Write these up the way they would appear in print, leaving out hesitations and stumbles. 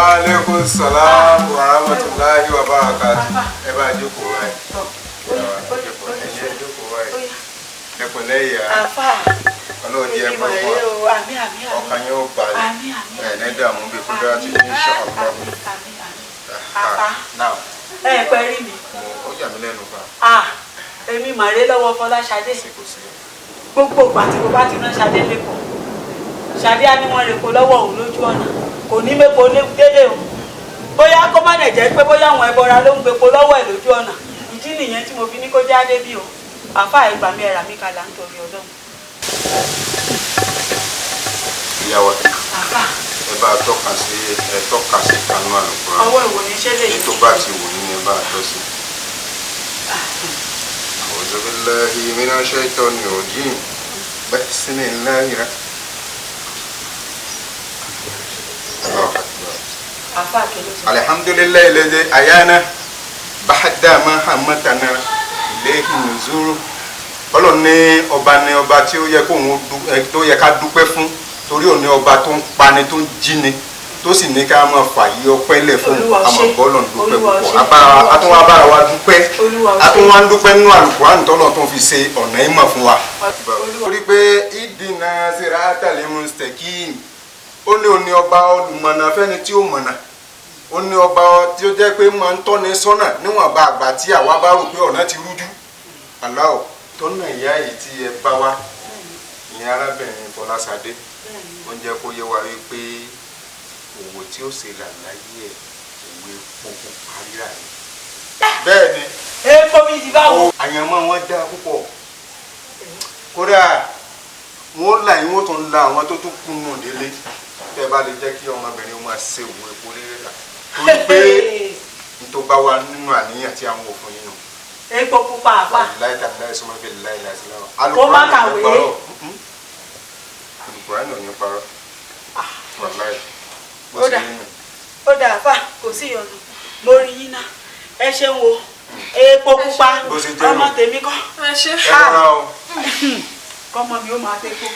Aleykum salaam wa rahmatulahi wa barakatu. Ẹ bá jókòó wáyé. Ẹ jókòó wáyé. Ẹ pẹ̀lẹ́ ìyá. Àfà. Ọlọ́run jẹ́ Èmi ẹ̀pẹ́ mà fún rèé wa. o, àmín àmín àmín. Ọkàn yóò balẹ̀. Àmín àmín. Ẹ̀ ní dààmú bí kúndúrà ti insha Allah. Àmín àmín. Àfà. Now, Ẹ pẹ́ rí mi. ó yà mí lẹ́nu fa. Ah, èmi mà rèé lọ́wọ́ Fọláṣadé. Ṣé kò sí? Gbogbo ìgbà tí mo bá ti rán Ṣadé lẹ́kọ̀ọ́, Ṣadé á ní wọ́n rèpo lọ́wọ́ òun lójú ọ̀nà, kò ní mépo délé o. Bóyá kó má dẹ̀ jẹ́ pé bóyá àwọn ẹbọra ló ń gbépo lọ́wọ́ ẹ̀ lójú ọ̀nà. Ìdí nìyẹn tí mo fi ní kó jáde bí o. Àfà, ìgbà mi, ẹ̀rà mi kalà nítorí Ọlọ́run. Ìyàwó, Àfà. ẹ bá tọ́ka sí, ẹ tọ́ka sí kanú àlùkùránì. Ọwọ́ ìwò ní iṣẹ́ lè Èyí tó bá ti wù yín ni ẹ bá tọ́ sí. أعوذ بالله من الشيطان الرجيم بسم الله الرحمن الله أكبر. Àfà, kí ló sọ? الحمد لله الذي أحيانا بعد ما أماتنا إليه النشور. Ọlọ́run ní ọba ní ọba tí ó yẹ kóun tó yẹ ká dúpẹ́ fún, torí òun ní ọba tó ń pani, tó ń jíni, tó sì ní ká máa fàyè ọpẹ́ lẹ̀ fún. Olúwa ó ṣé. Àmọ́ bọ́ọ̀lù ń dúpẹ́ Olúwa ó púpọ̀. ṣé. Àtúnwá bára wa dúpẹ́. Olúwa ó ṣé. Àtúnwá ń dúpẹ́ nínú Àlùkùránì tọ́lọ̀ tó ń fi ṣe ọ̀nà ìmọ̀ fún wa. Olúwa. Torí pé اهدنا الصراط المستقيم, ó ní òní ọba olùmọ̀nà fẹ́ni tí ó mọ̀nà, ó ní ọba tí ó jẹ́ pé máa ń tọ́ni sọ́nà níwọ̀nba àgbà tí àwa bá rò pé ọ̀nà ti rújú. Aláwọ̀ tọ́nà ìyá yìí tí ẹ bá wá, ìyẹn arábìnrin Fọláṣadé, ó ń jẹ́ kó yé wa wípé òwò tí ó ṣe là láyé ẹ̀, òwò epo pupa rírà ni. Bẹ́ẹ̀ ni. Epo mi ti báwo? Àyànmọ́ wọn dá púpọ̀, kódà wọn là yín, wọn tún la àwọn tó tún kúnnù délé tẹ́ bá lè jẹ́ kí ọmọbìnrin máa ṣe òwò epo rírà, torí pé n tó bá wà nínú àníyàn tí àwọn òfin yìí nù. Epo pupa, àfà? Láì tàbí láì sọmọ bíi láì láì sí láwọn. Kó má kàwé. Alukùránì ò ní parọ́, wàláì bó Ó ṣe dà. rí nù. Ó dà, àfà, kò sí ìyọnu. Mo rí yín náà, ẹ ṣeun o. Epo pupa. Bó ṣe jẹ́ nù. Ọmọ tèmi kọ́. Ẹ ṣe. Ẹ rọra o. Kọ́mọ mi ó máa tepo.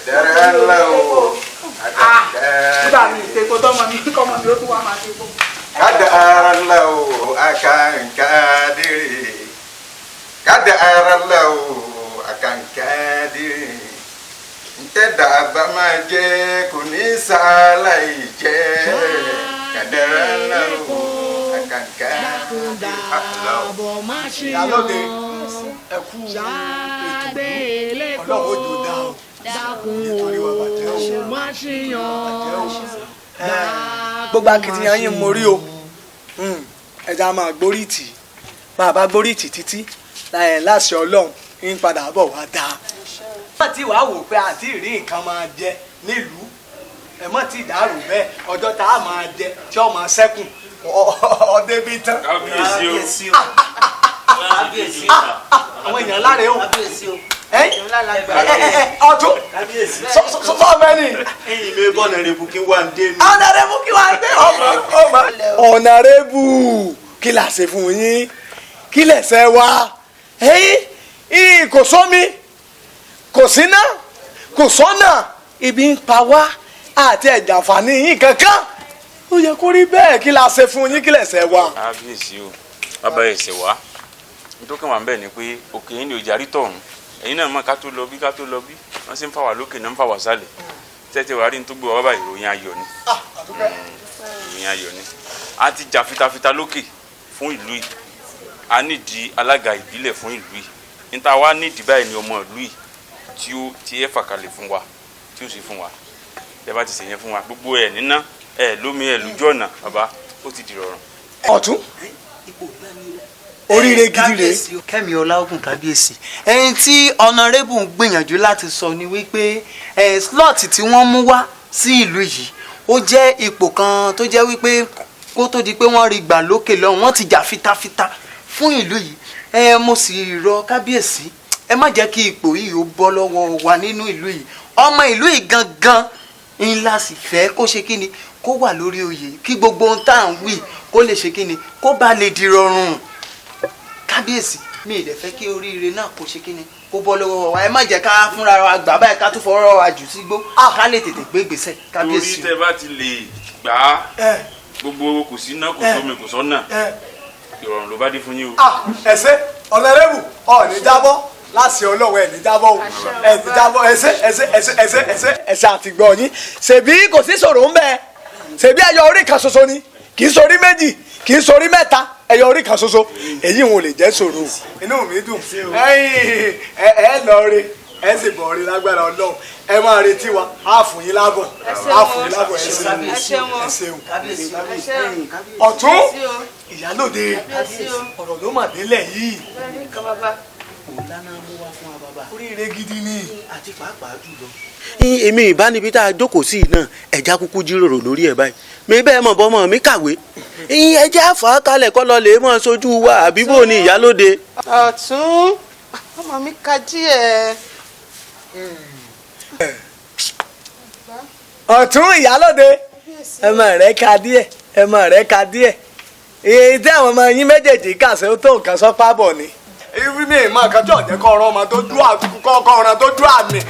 Dára ńlá o. Ah, nígbà mi ìtepo tọ́mọ mi, kọ́mọ mi ó tún wá máa tepo. قدر الله أكان قادر، قدر الله أكان قادر. Ntẹ́dà bá máa jẹ́, kò ní sàlàyé jẹ́. قدر الله أكان قادر. Ìyálóde, ẹ kú ètò, Ọlọ́run ó jò dá o, nítorí wà bàjẹ́ o, bàjẹ́ o. Gbogbo akitiyan yín mo rí o. Ẹja máa gbórí tì í, bá a bá gbórí tì títí láṣẹ Ọlọ́run, ń padà bọ̀ wá dáa. Má ti wàá wò pé àti ìrí nǹkan máa jẹ nílùú, ẹ mọ̀ tí ìdárò bẹ́ẹ̀, ọjọ́ tá a máa jẹ tí ó máa ṣẹ́kùn ọdẹ bí tán. Kábíyèsí o. Kábíyèsí o. Àwọn èèyàn láre o. Kábíyèsí o. Ẹ ẹ ọtún sọ mẹ́ni. Ẹ̀yin mi bọ́ ọ̀nàrẹ́bù kí wà ń dé mi. Ọ̀nàrẹ́bù kí wàá dé ọmọ ọmọ. Ọ̀nàrẹ́bù, kí là ṣe fún yín? Kí lẹ̀ṣẹ̀ wa? Ẹ̀yìn kò sómi, kò síná, kò sọ́nà, ibi ń pa wá àti ẹ̀jàǹfààní yín kankan. Ó yẹ kó rí bẹ́ẹ̀. Kí la ṣe fún yín? Kí lẹ̀ṣẹ̀ wa? Kábíyèsí o, bàbá, ẹsẹ̀ wá nítorí wà ń bẹ̀ ni pé òkè yín ni òjàrí tọ̀hún. Ẹ̀yin náà mọ̀, ká tó lọ bí, ká tó lọ bí, wọ́n sì ń fà wá lókè náà, ń fà wá sálẹ̀ tẹ́tẹ́ wàá rí ní tó gbé wa báyìí. Ìròyìn ayọ̀ ni, ìròyìn ayọ̀ ni. A ti jà fitafita lókè fún ìlú yìí, a nídìí alága ìbílẹ̀ fún ìlú yìí. Níta wá nídìí báyìí ni ọmọ ìlú yìí tí ó ti ẹ̀ fà kalẹ̀ fún wa, tí ó sì fún wa. Tẹ́ bá ti ṣèyẹn fún wa, gbogbo ẹ̀ níná ẹ̀ lómi ẹ̀ lójú ọ̀nà, bàbá, ó ti di rọrùn. Ọ̀tún, oríire gidi rèé. Kábíyèsí o. Kẹ́mi Ọláògùn, kábíyèsí, ẹni tí ọ̀nàrẹ́bù ń gbìyànjú láti sọ ni wípé slot tí wọ́n mú wá sí ìlú yìí, ó jẹ́ ipò kan tó jẹ́ wípé kó tó di pé wọ́n rí gbà lókè lọ́hùn, wọ́n ti jà fitafita fún ìlú yìí. Mo sì rọ kábíyèsí, ẹ má jẹ́ kí ipò yìí ó bọ́ lọ́wọ́ wa nínú ìlú yìí. Ọmọ ìlú yìí gangan ńlá sì fẹ́ kó ṣe kí ni, kó wà lórí oyè, kí gbogbo ohun tá à ń wí kó lè ṣe kí ni, kó bá lè di rọrùn. Kábíyèsí, mi ì dẹ̀ fẹ́ kí oríire náà kó ṣe kí ni, kó bọ́ lọ́wọ́ wa. Ẹ má jẹ́ ká fúnra wa gbà báyìí, ká tún fọwọ́ wa jù sígbó, ká lè tètè gbé ìgbésẹ̀, kábíyèsí. Torí tẹ́ bá ti lè gbà á, Gbogbo kò sí iná, kò sómi, kò sọ́nà, ìrọ̀rùn ló bá dé fún yín o. Ah, ẹsẹ ọ̀nàrẹ́bù, ọ̀ ní jábọ́ láti ọlọ́wọ́, ẹ̀ ní jábọ́ o, ẹ̀ ní jábọ́. Ẹsẹ, ẹsẹ, ẹsẹ, ẹsẹ, ẹsẹ, ẹsẹ. Àtìgbọ́ yín. Ṣèbí kò sí ṣòro ń bẹ? Ṣèbí ẹyọ orí kan ṣoṣo ni, kì í sorí méjì, kì í sorí mẹ́ta, ẹyọ orí kan ṣoṣo, èyí wọn ò lè jẹ́ ṣòro. Inú mi dùn. Ẹ̀yin ẹ ẹ lọ re, ẹ sì bọ̀ rí lágbára Ọlọ́run. Ẹ máa retí wa, á fún yín lábọ̀, á fún yín lábọ̀. Ẹ ṣeun, ẹ ṣeun. Ọ̀tún ìyálòde, ọ̀rọ̀ ló mà délẹ̀ yìí. Òun mú wá fún wa, bàbá. Oríire gidi ni. Àti pàápàá jùlọ. Èmi ìbánibi tá a jókòó sí náà, ẹja kúkú jíròrò lórí ẹ̀ báyìí. Mi bẹ́ẹ̀ mọ̀ bọ́mọ mi kàwé, ẹjẹ́ àfà kalẹ̀ kọ́ lọ lè mọ̀ sójú wa, àbí bò ní, ìyálóde? Ọ̀tún, ọmọ mi ka díẹ̀. Ọ̀tún ìyálòde, ẹmọ rẹ̀ ka díẹ̀, ẹmọ rẹ̀ ka díẹ̀. Èyí tí àwọn ọmọ yín méjèèjì kàṣẹ ó tó nǹkan sọ́pá bọ̀ ni. Irú mi ìmọ̀ kan tí ọ̀jẹ̀ kọ́ ọ̀rọ̀ ọmọ tó dú kọ́ ọ̀ràn tó dú àmì.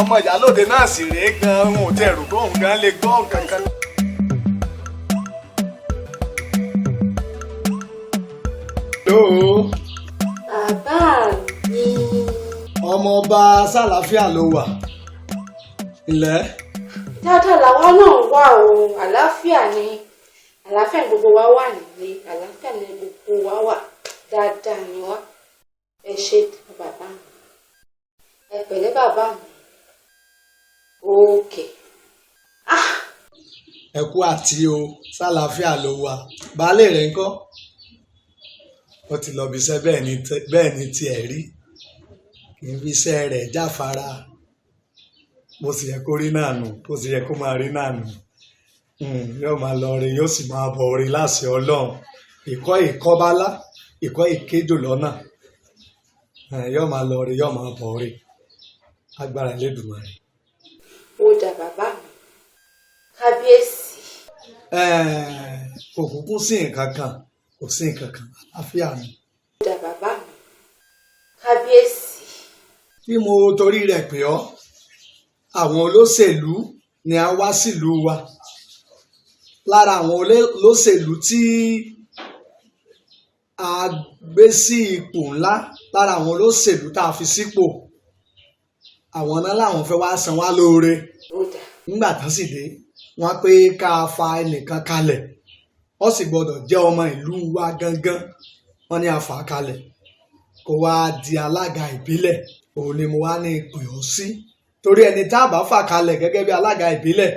Ọmọ ìyálòde náà sì rèé gan-an, òun ò tiẹ̀ rò pé òun gan lè gbọ́ nǹkan kan. Hello. Bàbá mi. Ọmọọba, sàlàáfíà ló wà? Ilẹ̀. Dáadáa làwa náà wà o, àlàáfíà ni, àlàáfíà ni gbogbo wa wà nílé, àlàáfíà ni gbogbo wa wà, dáadáa ni wá. Ẹ ṣé bàbá mi, ẹ pẹ̀lẹ́ bàbá mi, òkè. Ẹ kú àti o, sàlàáfíà ló wà? Baálé rẹ̀ ńkọ́? Ó ti lọ bíṣẹ́. Bẹ́ẹ̀ ni tiẹ̀ rí, kì í fi iṣẹ́ rẹ̀ jáfara, bó sì yẹ kó rí náà nù, bó sì yẹ kó máa rí náà nù. Yóò máa lọ rí, yóò sì máa bọ̀ rí láṣẹ Ọlọ́run. Ìkọ́ ìkọ́bálá, ìkọ́ ìkéjò lọ́nà. Yóò máa lọ rí, yóò máa bọ̀ rí, agbára Elédùmarè. Ó dà bàbá mi, kábíyèsí. Kò kúkú sí nǹkan kan, kò sí nǹkan kan, àlàáfíà ni. Ó dà bàbá mi, kábíyèsí. Tí mo torí rẹ̀ pè ọ́, àwọn olóṣèlú ni a wá sílùú wa. Lára àwọn olóṣèlú tí a gbé sí ipò ńlá, lára àwọn olóṣèlú tá a fi sípò, àwọn náà làwọn fẹ́ wá san wá lóore. Nígbà tán sì dé, wọ́n pé ká fa ẹnìkan kalẹ̀, ó sì gbọ́dọ̀ jẹ́ ọmọ ìlú wa gangan. Wọ́n ní a fà á kalẹ̀ kó wá di alága ìbílẹ̀. Òun ni mo wá ní pè ọ́ sí, torí ẹni tá a bá fà kalẹ̀ gẹ́gẹ́ bí alága ìbílẹ̀,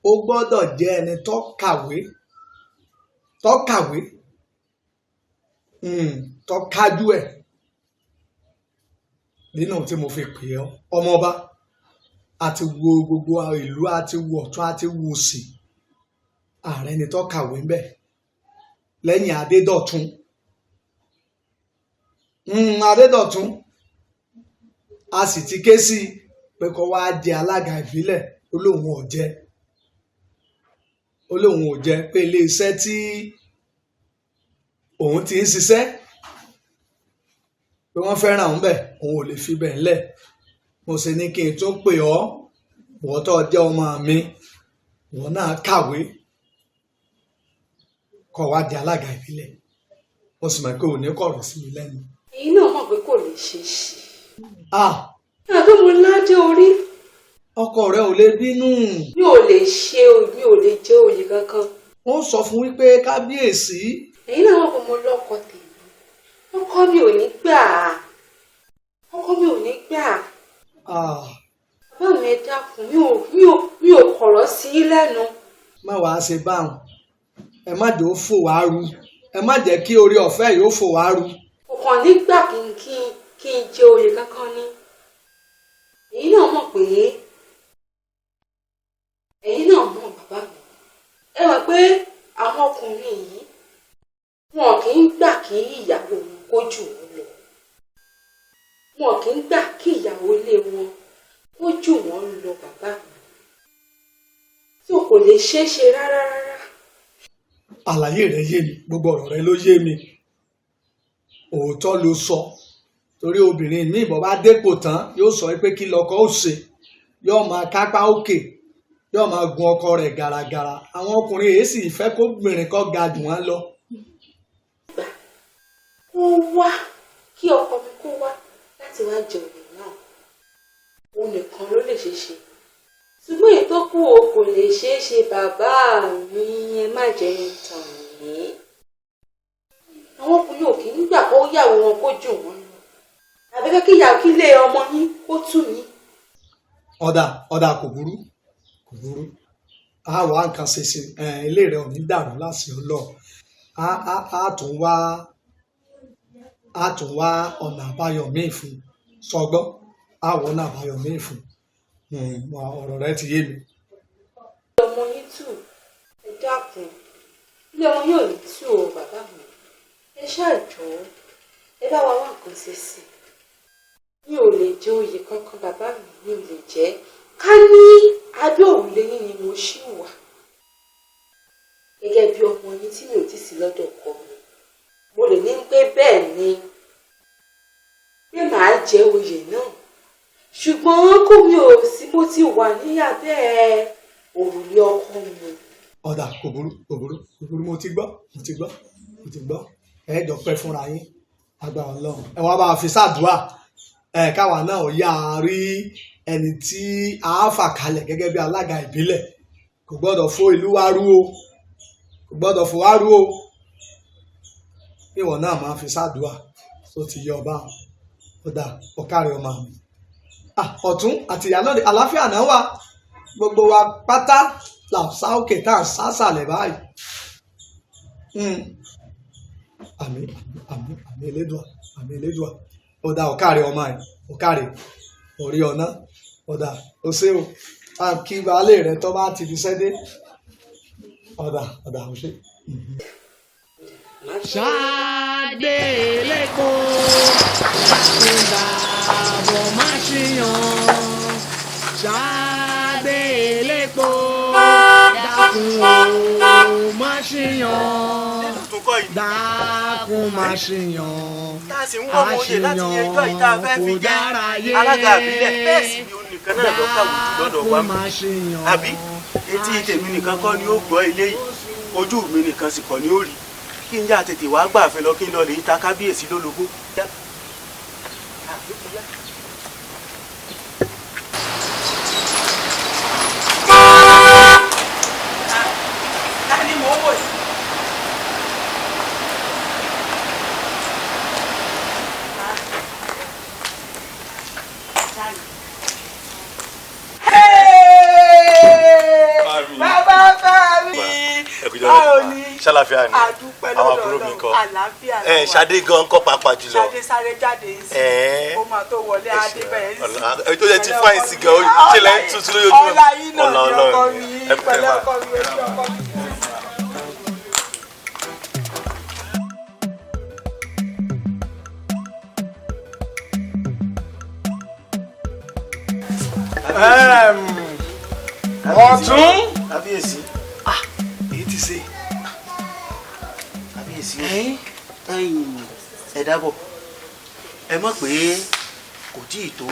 ó gbọ́dọ̀ jẹ́ ẹni tó kàwé, tó kàwé, tó kájú ẹ̀. Nínú tí mo fi pè ọ́, ọmọọba, àti wo gbogbo ìlú, àti wo ọ̀tún, àti wo òsì, ààrẹ ni tó kàwé ń bẹ lẹ́yìn Adédọ̀tun. Adédọ̀tun, a sì ti ké sí i pé kó wá jẹ alága ìbílẹ̀, ó lóun ò jẹ, ó lóun ò jẹ, pé iléeṣẹ́ tí òun ti ń ṣiṣẹ́, pé wọ́n fẹ́ràn òun bẹ̀, òun ò lè fi bẹ̀ ńlẹ̀. Mo sì ní kí n tún pè ọ́, ìwọ tó jẹ́ ọmọ mi, ìwọ náà kàwé, kó wá di alága ìbílẹ̀. Mo sì mọ̀ pé òní kọ̀rọ̀ sí mi lẹ́nu. Èyí náà mọ̀ pé kò lè ṣeé ṣe. Ah! Àbí mo ládé orí. Ọkọ rẹ ò lè bínú. Mi ò lè ṣe o, mi ò lè jẹ oyè kankan. Wọ́n sọ fún wípé kábíyèsí. Èyí náà mọ̀ pé mo lọ́kọ tèmi. Ọkọ mi ò ní gbà á. Ọkọ mi ò ní gbà á. Bàbá mi, ẹ dákun, mi ò kọ̀rọ̀ sí i lẹ́nu. Má wàá ṣe báwọn. Ẹ má jẹ́ ó fò wá ru. Ẹ má jẹ́ kí orí ọ̀fẹ́ yìí ó fò wá ru. Kò kàn ní gbà kí n jẹ oyè kankan ni. Èyí náà mọ̀ pé, ẹ̀yin náà mọ̀, bàbá mi. Ẹ mọ̀ pé àwọn ọkùnrin yìí, wọn kì í gbà kí ìyàwó wọn kó jù wọn lọ. Wọn kì í gbà kí ìyàwó ilé wọn kó jù wọn lọ, bàbá mi. Tí o kò lè ṣeé ṣe rárá rárá. Àlàyé rẹ yé mi, gbogbo ọ̀rọ̀ rẹ ló yé mi. Òótọ́ ló sọ, torí obìnrin míì, bọ́ bá dépò tán, yóò sọ pé kí lọkọ ó ṣe, yóò máa kápá òkè, Yóò máa gun ọkọ rẹ̀ gàràgàrà. Àwọn ọkùnrin èyí sì fẹ́ kó obìnrin kó ga jù wọ́n lọ. Kó wá kí ọkọ mi kó wá láti wá jẹ oyè náà, òun nìkan ló lè ṣeé ṣe, ṣùgbọ́n èyí tó kù o kò lè ṣeé ṣe. Bàbá mi, ẹ má jẹ́ n tàn yín, àwọn ọkùnrin ò kì í gbà kó yàwó wọn kó jù wọn lọ, àbí kí ìyàwó kí ilé ọmọ yín kó tù yín. Ọ̀dà ọ̀dà, kò burú, kò burú. A wà nǹkan ṣe sí ilé rẹ ò ní dàrú láti ọlọ. A tún wá ọ̀nà àbáyọ míì fún sọgbọ́n. A wọ ọ̀nà àbáyọ míì fún. Ọ̀rọ̀ rẹ ti yé mi. Ilé ọmọ yín tù, ẹ dákun, ilé ọmọ yín ò ní tù o. Bàbá mi, ẹ ṣáàjọ, ẹ bá wa wá nǹkan ṣe sí i. Mi ò lè jẹ oyè kankan, bàbá mi, mi ò lè jẹ. Ká ní abẹ́ òrùlé yín ni mo ṣì wà gẹ́gẹ́ bí ọmọ yín tí mi ò tí sí lọ́dọ̀ ọkọ mi, mo lè ní pé bẹ́ẹ̀ ni, pé màá jẹ oyè náà, ṣùgbọ́n kó mi ò sí, mo ti wà ní abẹ́ òrùlé ọkọ mi. Ọ̀dà, kò burú, kò burú, kò burú. Mo ti gbọ́, mo ti gbọ́, mo ti gbọ́. Ẹ jọ pẹ́ fúnra yín, agbára Ọlọ́run. Ẹ wá bá a fi ṣàdúrà ẹ, káwa náà ò yá a rí ẹni tí a fà kalẹ̀ gẹ́gẹ́ bí alága ìbílẹ̀. Kò gbọ́dọ̀ fó ìlú wa rú o, kò gbọ́dọ̀ fò wá rú o. Ìwọ náà máa fi ṣàdúrà tó ti yọ ọba. Ọ̀dà, ọ̀kàrẹ̀ ọmọ mi. Ọ̀tún àti ìyálóde, àlàáfíà náà wà. Gbogbo wa pátá là ń sá òkè tá à ń sá sàlẹ̀ báyìí. Àmín, àmín, àmín Elédùà, àmín Elédùà. Ọ̀dà, ọ̀kàrẹ̀ ọmọ ẹ̀, ọ̀kàrẹ̀ orí ọ̀nà. Ọ̀dà, ó ṣe o. À ń kí baálé rẹ tó bá ti fi sẹ́dé. Ọ̀dà, ọ̀dà, ó ṣe. Ṣadé lẹ́kọ̀ọ́, dàbọ̀ má ṣìyàn. Ṣadé lẹ́kọ̀ọ́, dákun o má ṣìyàn. Dákun má ṣìyàn. Tá a sì ń wọ́ ọmọ oyè láti ẹjọ́ yìí tá a fẹ́ fi jẹ́ alága àbílẹ̀, bẹ́ẹ̀ sì ni òun nìkan náà ló kàwé jù lọ́dọ̀ wa. Àbí etí tèmi nìkan kọ́ ni ó gbọ́ ilé yìí, ojú mi nìkan sì kọ́ ni ó rí? Kí n yá tètè wá gbàfẹ́ lọ, kí n lọ lè ta kábíyèsí lólobó. Ta ni mò ń wò yìí? Bàbá bá mi. Báwo ni? Ṣàlàfíà ni. Àdúpẹ́ àwọn lọ́dọ̀ àbúrò mi Ọlọ́run. kọ́? Àlàáfíà ló Ẹ wà. Ṣadé gan kọ́ pàápàá jùlọ. Ṣadé sáré jáde sí. Ẹ̀. Ó máa tó wọlé, adé bẹ̀rẹ̀ sí. Ẹ tó yẹ ti fáìn sí gan, ṣe lẹ́ ń tutù lójoojúmọ́. Ọlá yín náà ni, ọkọ Ọlọ́run mi. ẹ pẹ̀lẹ́ Pẹ̀lẹ́ ma. ọkọ mi, ojú ọkọ mi. Ọ̀tún. Kábíyèsí. Èyí ti ṣe. Kábíyèsí o, ẹ̀yin ẹ dábọ̀, ẹ mọ̀ pé kò tí ì tó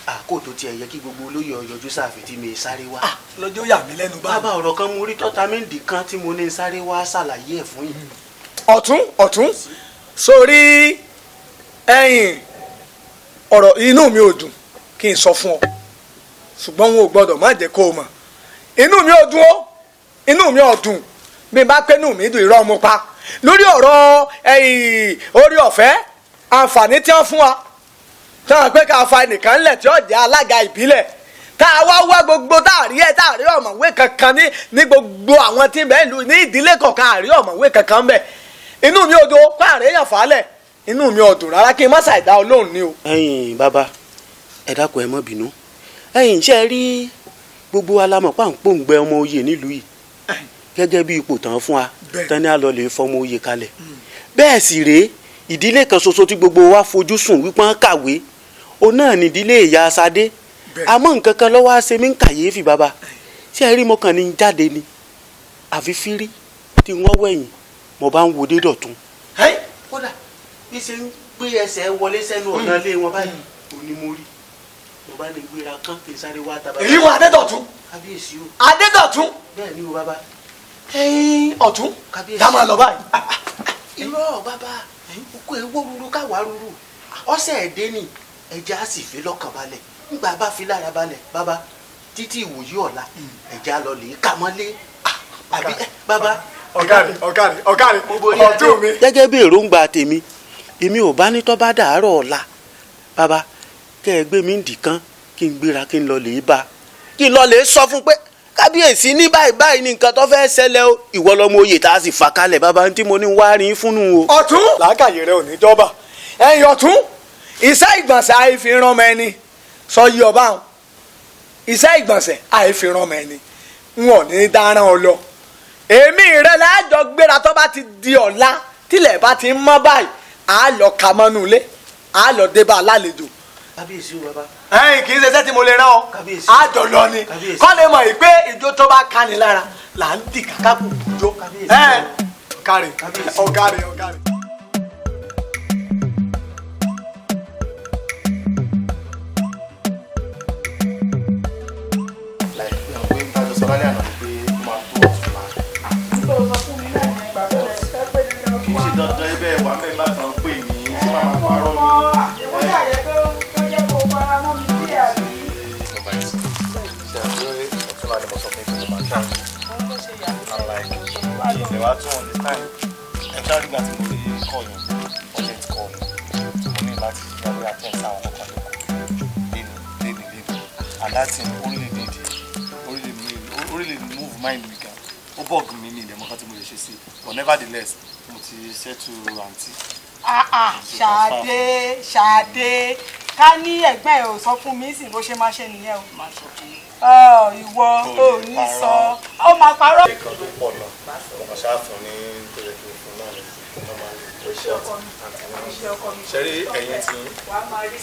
àkókò tó tiẹ̀ yẹ kí gbogbo olóyè ọyọjú sáàfin tí mi sáré wá. Lọ́jọ́ yà mí lẹ́nu báyìí. Bàbá, ọ̀rọ̀ kan mo rí tọ́ta méǹdì kan tí mo ní sáré wá ṣàlàyé ẹ̀ fún yín. Ọ̀tún, ọ̀tún, sórí ẹ̀yìn ọ̀rọ̀, inú mi ò dùn kí n sọ fún ọ, ṣùgbọ́n wọn ò gbọ́dọ̀ má jẹ́ kó o mọ̀. Inú mi ò dùn ó, inú mi ò dùn. Bí n bá pé inú mi dùn, irọ́ mo pa. Lórí ọ̀rọ̀ ẹ̀yìn orí ọ̀fẹ́, àǹfààní tí wọ́n fún wa tí wọ́n pé ká fa ẹnìkan lẹ̀ tí ó jẹ́ alága ìbílẹ̀, tá a wá wá gbogbo, tá a rí ẹ, tá a rí ọ̀mọ̀wé kankan ní gbogbo àwọn tí ń bẹ ìlú, ní ìdílé kọ̀ọ̀kan, a rí ọ̀mọ̀wé kankan ń bẹ. Inú mi ò dùn kó àríyàn fàálẹ̀. Inú mi ò dùn rárá, kí n má ṣàìdá Ọlọ́run ni o. Ẹ̀yin bàbá, ẹ dákun, ẹ má bínú. Ẹ̀yin ṣe rí, gbogbo wa la mọ̀ pa ń pòǹgbẹ ọmọ oyè nílùú yìí gẹ́gẹ́ bí ipò tán fún wa tán ní àlọ́ lè fọmọ oyè kalẹ̀. Bẹ́ẹ̀ sì rèé, ìdílé kan ṣoṣo tí gbogbo wa fojú sùn wípé wọ́n kàwé, òun náà ní ìdílé ìyá Sadé. Àmọ́ nǹkan kan lọ́wọ́ á ṣe mí ń kàyéfì. Bàbá, ṣé ẹ rí, mo kàn ní jáde ni, àfi fírí tí wọ́n wẹ̀yìn, mo bá ń wo dé dọ̀tún. Kódà bí ṣe ń gbé ẹsẹ̀ wọlé sẹ́nu ọ̀nà ilé wọn báyìí, ò ní mo rí. Mo bá lè gbéra kán kí n sáré wá tábà. Èyí wọn Adédọ̀tun. Kábíyèsí o. Adédọ̀tun. Bẹ́ẹ̀ ni o bàbá. Ẹ̀yin ọ̀tún. Ká máa lọ báyìí. Irọ́ bàbá, kó ewó ruru káwa ruru. Ọ̀sẹ̀ ẹ̀dẹ́ ni ẹja á sì fi lọ́kàn balẹ̀. Nígbà bá fi lára balẹ̀ bàbá títí ìwòyí ọ̀la ẹja lọ lè kà mọ́lé. Àbí bàbá. Ọ̀gá rẹ̀ ọ̀gá rẹ̀ ọ̀tún mi. Gẹ́gẹ́ bí èròǹgbà tèmi, èmi ò bá ní tọ́ bá dàárọ̀ ọ̀la bàbá kẹ́ ẹ gbé mi ń dì kan kí n gbéra kí n lọ lè bá kí n lọ lè sọ fún pé kábíyèsí ní báyìí báyìí ní nǹkan tó fẹ́ ṣẹlẹ̀ o ìwọ lọmọ oyè tá a sì fà kalẹ̀ bàbá tí mo ní wá rí fúnnu o. Ọ̀tún. Làákàyè rẹ ò ní jọba. Ẹ̀yin ọ̀tún, iṣẹ́ ìgbọ̀nsẹ̀ àìfihàn ọmọ ẹni sọ yí ọba àwọn. Iṣẹ́ ìgbọ̀nsẹ̀ àìfihàn ọmọ ẹni n ò ní dáràn ọ lọ. Èmi rẹ láàjọ gbéra tó bá ti di ọ̀la tílẹ̀ bá ti ń mọ́ báyìí á lọ ka mọ́nú ilé á lọ dé bá a lálejò. Kábíyèsí o bàbá. Ẹ̀yin kì í ṣe iṣẹ́ tí mo lè rán ọ. Àjọ lọ ni kọ́ lè mọ̀ yìí pé ìjó tó bá kani lára là ń dì kákákù jó. Ọ̀kàrẹ̀ ọ̀kàrẹ̀ ọ̀kàrẹ̀. Kì í ṣe dandan ibẹ̀ wà mẹ́ta kan pè mí tí màá máa parọ́ mi. And that thing only need really move mind mi gan. Ó bug mi ní ìdẹ̀mọ́ kan tí mo lè ṣe sí, but nevertheless mo ti settle àǹtí. Ṣadé Ṣadé ká ní ẹ̀gbọ́n ẹ̀ ò sọ fún mi sì bó ṣe máa ṣe nìyẹn o. Ìwọ ò ní sọ ó máa parọ́. Nǹkan tó pọ̀ náà mo kàn ṣáà fún ní tó yẹ kí n fún náà ní normally. Ṣe rí ẹ̀yin tí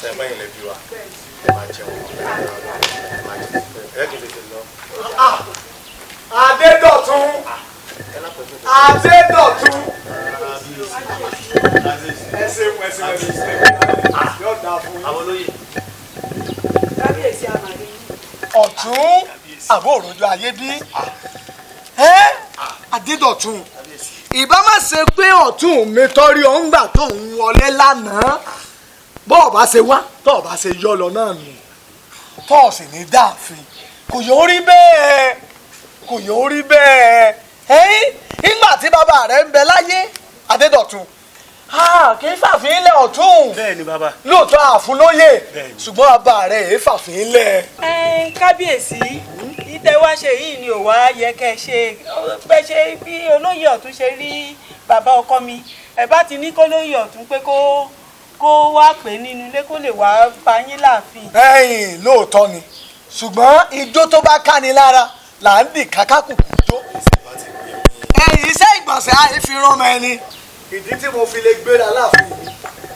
sẹ́gbọ́n yìí lẹ́bi wa ẹ máa jẹun ẹ máa jẹun ẹ kì í tètè lọ. Adédọ̀tun Adédọ̀tun ẹ ṣeun ẹ ṣeun ẹ ṣeun yóò dáa fún yín. Àwọn olóyè. Kábíyèsí àmàlẹ́. Ọ̀tún àbó òròjọ ayé bí Adédọ̀tun ìbá má ṣe pé ọ̀tún mi tọ́rí ọ̀ ń gbà tó ń wọlé lánàá bọ́ ọ̀ bá ṣe wá tọ́ ọ̀ bá ṣe yọ lọ náà nù tọ́ ọ̀ sì ní dáàfin kò yóò rí bẹ́ẹ̀ kò yóò rí bẹ́ẹ̀ ẹ̀yìn nígbà tí bàbá rẹ̀ ń bẹ láyé Adédọ̀tun kì í fàfin lẹ̀ ọ̀tún. Bẹ́ẹ̀ni bàbá. Lóòótọ́ àfúnlóyè ṣùgbọ́n bàbá rẹ̀ èé fàfin lẹ̀. Kábíyèsí ìtẹ́ wá ṣe yìí ni ò wá yẹ kẹ́ ẹ ṣe bẹ́ ṣe bí olóyè ọ̀tún ṣe rí bàbá ọkọ mi ẹ bá ti ní kólóyè ọ̀tún pé kó wá pè nínú ilé kó lè wá bá yín láàfin. Ẹ̀yin lóòótọ́ ni ṣùgbọ́n ijó tó bá káni lára là ń dì kákákùkù jó. Ẹ̀yin iṣẹ́ ìgbọ̀nsẹ̀ àìfi rán ọmọ ẹni. Ìdí tí mo fi lè gbéra láàfin mi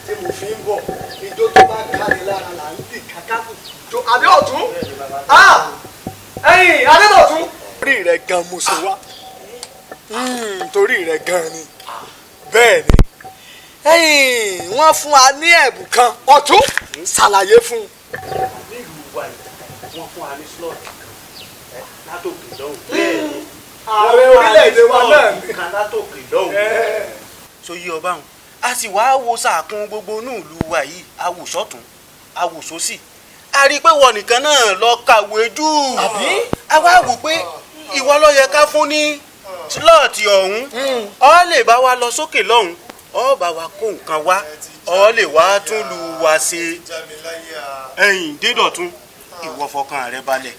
tí mo fi ń bọ̀ ijó tó bá káni lára là ń dì kákákùkù jó. Àbí ọ̀tún? Ẹ̀yin Adédọ̀tun. Torí rẹ̀ gan mo ṣe wá. Torí rẹ̀ gan ni. Bẹ́ẹ̀ ni. Ẹ̀yin wọ́n fún wa ní ẹ̀bùn kan ọ̀tún ṣàlàyé fún un. Nílùú wa yìí wọ́n fún wa ní slot kan látòkè lọ́hùn. Ààrẹ orílẹ̀-èdè wa náà ni. Kan látòkè lọ́hùn. So yí ọba wọn a sì wá wo sàkún gbogbo inú ìlú wa yìí awòsọ̀tún awòsósì a rí i pé wọ́n nìkan náà lọ kàwé jù. Àbí? A wá wò pé ìwọ ló yẹ ká fún ní slọ́ọ̀tì ọ̀hún ọ lè bá wa lọ sókè lọ́hùn ọ bá wa kó nǹkan wá ọ lè wá tún lu wa ṣe. Ẹ̀yin Dédọ̀tun ìwọ fọkàn rẹ balẹ̀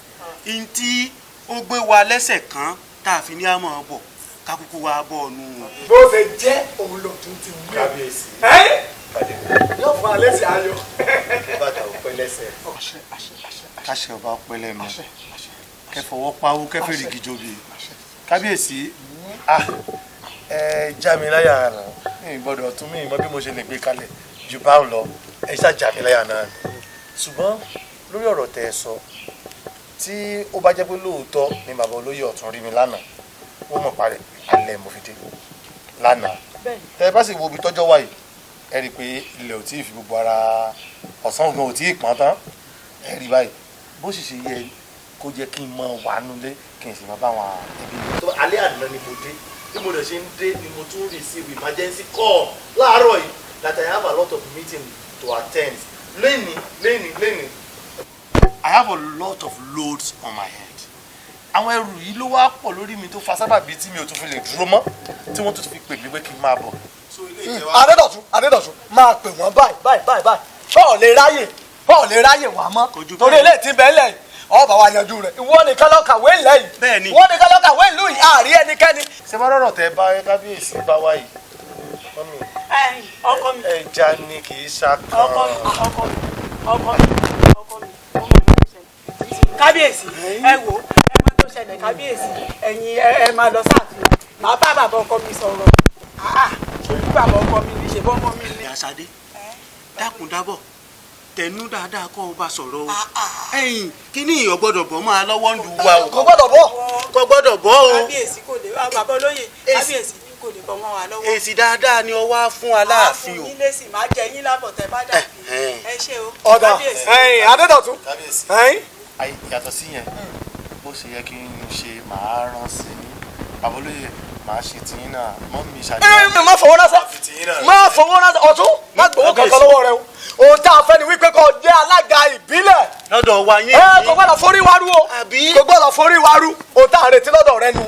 ntí ó gbé wa lẹ́sẹ̀ kan tá a fi ní àmọ́ bọ̀ kákúkú wa bọ̀ nù. Bó ṣe jẹ́ òun lọ tún ti wí. Kábíyèsí. Yóò fún alẹ́ sí ayọ̀. Bàtà ò pẹ́ lẹ́sẹ̀. Káṣẹ ọba pẹ́ lẹ́nu. Kẹfọwọ́ pawó kẹfẹ́rì gíjóbi. Kábíyèsí ẹ já mi láyà náà mi gbọ́dọ̀ tún mi mọ bí mo ṣe lè gbé kalẹ̀ ju báwọn lọ ẹ ṣáà já mi láyà náà. Ṣùgbọ́n lórí ọ̀rọ̀ tẹ́ ẹ sọ tí ó bá jẹ́ pé lóòótọ́ ni bàbá olóyè ọ̀tún rí mi lánàá wọ́n mọ̀ parẹ́ alẹ́ mo fi dé lánàá tẹ́ ẹ bá sì wo ibi tọ́jọ́ wà yìí ẹ rí i pé ilẹ̀ ò tí ì fi gbogbo ara ọ̀sán gan ò tí ì pọ́n tán Ẹ rí báyìí bó sì ṣe yẹ kó jẹ́ kí n mọ wà nulẹ̀ kí n sì máa bá àwọn ẹbí mi. Alẹ́ àná ni mo dé, bí mo dẹ̀ ṣe ń dé ni mo tún receive emergency call láàárọ̀ yìí that I have a lot of meeting to attend. Lẹ́ni lẹ́ni lẹ́ni. I have a lot of loads on my head. Àwọn ẹrù yìí ló wá pọ̀ lórí mi tó fa sábàbí tí mi ò tún fi lè dúró mọ́, tí wọ́n tún fi pè mí pé kí n máa bọ̀. Adédọ̀tún, Adédọ̀tún, máa pè wọ́n báyìí báyìí báyìí báyìí. Bọ́ọ̀ lè ráyè wá mọ́ torí eléyìí tí ń bẹ ńlẹ̀ yìí, ọba wa yanjú rẹ̀. Ìwọ nìkan ló kàwé ńlẹ̀ yìí, ìwọ nìkan ló kàwé ìlú yìí, àárí ẹnikẹ́ni. Ṣé bá rọ̀rọ̀ tẹ bá kábíyèsí bá wá yìí? Mọ́mì, ọkọ mi. Ẹja ni kì í ṣàkàn. Ọkọ mi, ọkọ mi, ọkọ mi, ọkọ mi, ọmọ mi ló ṣẹlẹ̀. Kábíyèsí, ẹ wò ẹ má tó ṣẹlẹ̀ kábíyèsí, ẹ̀yin ẹ máa lọ sáàfin, màá bá bàbá ọkọ mi sọ̀rọ̀. Ṣèbí bàbá ọkọ mi ní, ṣèbí ọmọ mi ní. Ìyá Ṣadé, dákun dábọ̀, tẹnu dáadáa kọ́ ọ bá sọ̀rọ̀ o. Ẹ̀yin kíní ìyọ̀ gbọ́dọ̀ bọ́ máa lọ́wọ́ ń lu wa o. Kò gbọ́dọ̀ bọ́. Kò gbọ́dọ̀ bọ́ o. Kábíyèsí kò lè, bàbá olóyè, kábíyèsí kò lè bọ́ mọ́ wa lọ́wọ́. Èsì dáadáa ni ọ wá fún Aláàfin o. Àfún yín lésì, máa jẹ yín lábọ̀ tẹ bá dàbí. Ẹ ṣé o. Ọ̀dà ẹ̀yìn Adédọ̀tún. Kábíyèsí. Yàtọ̀ sí yẹn, bó ṣe yẹ kí n ṣe màá rán sí i. Bàbá olóyè, màá ṣe tiyín náà, mọ́mì Ṣadé. Ẹ má fọwọ́ ránṣẹ́, má fọwọ́ ránṣẹ́, ọ̀tún má gbowó kankan lọ́wọ́ rẹ o. Ohun tá a fẹ́ ni wípé kó jẹ́ alága ìbílẹ̀. Lọ́dọ̀ wa yín. Ẹ kò gbọ́dọ̀ forí wa rú o. Kò gbọ́dọ̀ forí wa rú. Ohun tá a retí lọ́dọ̀ rẹ nu,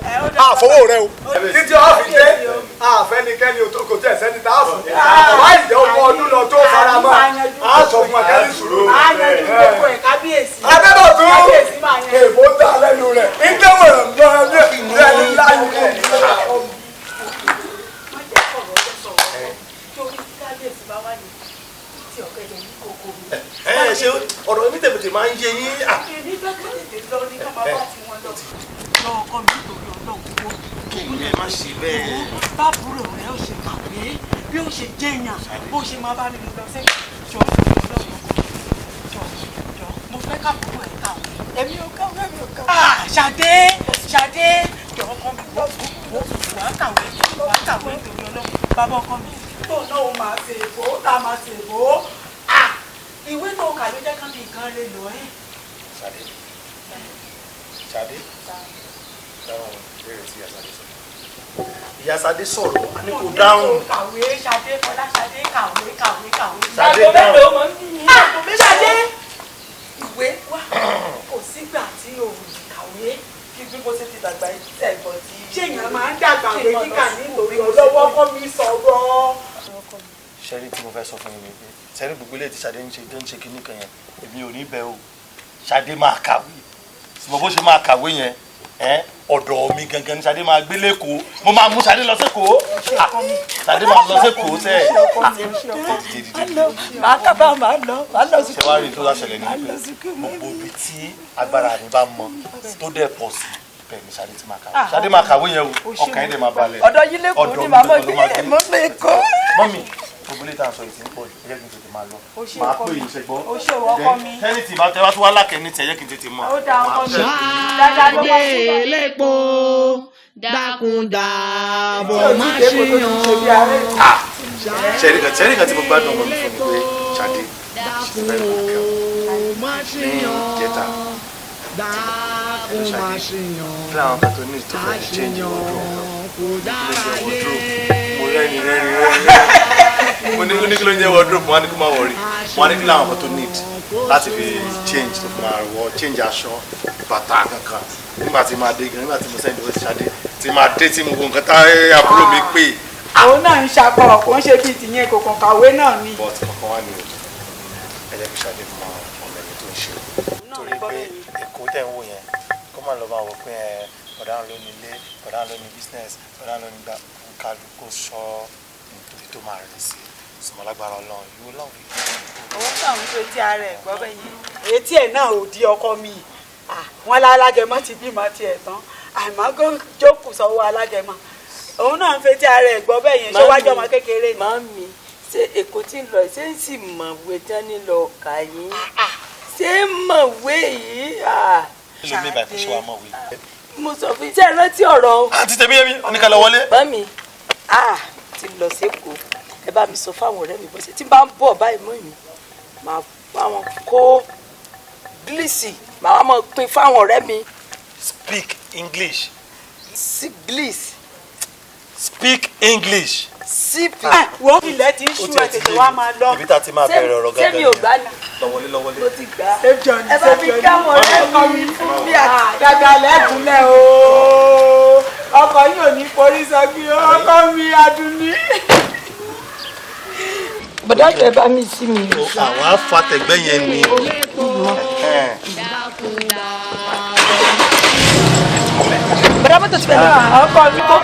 àfọwọ́ rẹ o. Títí ọ fi dé, àfẹnikẹ́ni kò tẹ̀ sẹ́ni tá a fún. Wá ìjẹ́ ogún ọdún lọ tó fara mọ́. A sọ fún akẹ́lí sùúrù. Adédọ̀tún, èèbó dá lẹ́nu rẹ̀. Ìdẹ́wọ̀n lọ́ọ́ ní láyé. Ẹ ṣe ọ̀rọ̀ mi tètè máa ń yé yín. Èmi fẹ́ kó tètè lọ ní ká máa bá tiwọn lọ. Lọ ọkọ mi nítorí Ọlọ́run wo. Kí ẹ má ṣe bẹ́ẹ̀. Bábúrò rẹ ó ṣe kàwé bí ó ṣe jẹ́yàn bó ṣe máa bá mi lọ sí jọ Ọlọ́run jọ jọ mo fẹ́ kábúrò ẹ̀ kàwé. Èmi ò kàwé, èmi ò kàwé. Ṣadé, Ṣadé, jọ ọkọ mi wò wò wàá kàwé, wàá kàwé nítorí Ọlọ́run. Bàbá ọkọ mi tó náà ó máa ṣe èbó tá a máa ṣe èbó. Ìwé tó kà ló jẹ́ kán bí nǹkan lè lọ ẹ́. Ṣadé, Ṣadé, dáhùn ìbéèrè tí ìyá Ṣadé sọ. Ìyá Ṣadé sọ̀rọ̀, a ní kò dáhùn. Kàwé Ṣadé, Fọlá Ṣadé, kàwé kàwé kàwé. Ṣadé dáhùn. Ṣadé, ìwé wá kò sígbà tí o kàwé. Kí bí mo ṣe ti dàgbà yìí tẹ̀ gbọ́ tí. Ṣé èèyàn máa ń dàgbà wé kíkà nítorí ọlọ́wọ́ kọ́ mi sọ̀rọ̀? Ṣẹ́rí tí mo fẹ́ sọ fún yín ni pé ṣẹ́rí gbogbo ilé tí Ṣadé ń ṣe tó ń ṣe kinní kan yẹn, èmi ò ní bẹ̀ o. Ṣadé máa kàwé, ṣùgbọ́n bó ṣe máa kàwé yẹn, ọ̀dọ̀ mi gangan ni Ṣadé máa gbé lẹ́kọ̀ọ́. Mo máa mú Ṣadé lọ sẹ́kọ̀ọ́. Ṣadé máa lọ sẹ́kọ̀ọ́ sẹ́. Màá kábàá máa lọ, máa lọ sí. Ṣé wàá rí i tó wá ṣẹlẹ̀ ní pé gbogbo ibi tí agbára mi bá mọ tó dẹ̀ pọ̀ sí bẹ́ẹ̀ ni Ṣadé ti máa kàwé. Ṣadé máa kàwé yẹn o, ọkàn yẹn dẹ̀ máa balẹ̀. Ọ̀dọ̀ yín lẹ́kọ̀ọ́ ni màmá gbé mọ́ lẹ́kọ̀ọ́. Mọ́mì, gbogbo ilé tá a sọ yìí ti ń pọ̀ jù, ẹ jẹ́ kí n tètè máa lọ. Máa pè yín ṣẹgbọ́. O ṣe ọkọ mi. Tẹ́lẹ̀ tí bá tẹ wá tún wá lákẹ́ ní tiẹ̀, jẹ́ kí n tètè mọ̀. Ó dá ọkọ mi. Dáadáa ló máa Ṣadé elépo, dákun dábọ̀ má ṣe yàn. Ṣẹ́rí kan tí mo gbádùn ọmọ mi fún mi pé Ṣadé ṣe fẹ́ lọ kẹ́wọ̀n ní ìjẹta. Dákun má ṣe yàn. Kí làwọn kan tó ní tó fẹ́ change wardrobe? Mo rẹ́ni rẹ́ni rẹ́ni. Mo ní kí ló ń jẹ́ wardrobe, mo wá ní kó má wọrí. Mo wá ní kí làwọn kan tó need láti fi change tó fi máa wọ change aṣọ bàtà kankan. Nígbà tí máa dé gan, nígbà tí mo sẹ́ni ó ti Ṣadé, tí máa dé tí mo wo nǹkan tá àbúrò mi pè. Òun náà ń ṣakọ, kò ń ṣe bíi tìyẹn, kò kàn kàwé náà ni. But kankan wá ní o, ẹ jẹ́ kí Ṣadé mọ ọmọ ẹni tó ń ṣe o. Torí pé Èkó tẹ̀ ń wò yẹn, kó má lọ máa wọ pé ẹ bọ̀dá ló ní ilé, bọ̀dá ló ní business, bọ̀dá ló ní gbà, kálukú sọ nítorí tó máa rìn sí. Sọmọ lágbára Ọlọ́run, yóò lọ́wọ́. Òun náà ń ṣe tí ara ẹ̀ gbọ́ bẹ́ẹ̀ yẹn. Etí ẹ̀ náà ò di ọkọ mi. Wọ́n lálágẹmọ ti bímọ tiẹ̀ tán. Àmọ́ kó jókòó sọ́wọ́ alágẹmọ. Òun náà ń fetí ara ẹ̀ gbọ́ bẹ́ẹ̀ yẹn. Ṣé wájú ọmọ kékeré ni? Màámi, ṣé Èkó tí ń lọ ṣé ń sì mọ̀wé tán ní lọ kà yín? Ṣé mọ̀wé yìí? Kí ló ní ìbàdí ṣé wàá mọ̀wé? Mo sọ fún iṣẹ́ rántí ọ̀rọ̀. Àǹtí tèmi yẹmi, oníkàlẹ̀ wọlé. Màámi, ti lọ sẹ́kọ̀ọ́, ẹ bá mi sọ fáwọn ọ̀rẹ́ mi bó ṣe tí bá ń bọ̀ báyìí mọ́ mi, màá bá wọn kó gílíìsì màá mọ̀ pín fáwọn ọ̀rẹ́ mi. Speak English. Sí gílíìsì. Speak English. Sípì. Wọ́n ilẹ̀ ti ń ṣú ẹ̀ tètè wá máa lọ. Ibi tá a ti máa bẹ̀rẹ̀ ọ̀rọ̀ Ṣé mi ò gbá ni? Lọ́wọ́lé lọ́wọ́lé. Mo ti gbà á. Ẹ bá mi káwọn ọ̀rẹ́ mi fún mi àti. Dàgbà lẹ́kùnlẹ̀ o. Ọkọ yìí ò ní forí sọgbí o. Ọkọ mi Adúnní. Bọ̀dá tẹ bá mi sí mi. Àwọn afatẹ̀gbẹ́ yẹn ni. Bọ̀dá mọ́tò ti fẹ́ lọ. Ọkọ mi kò.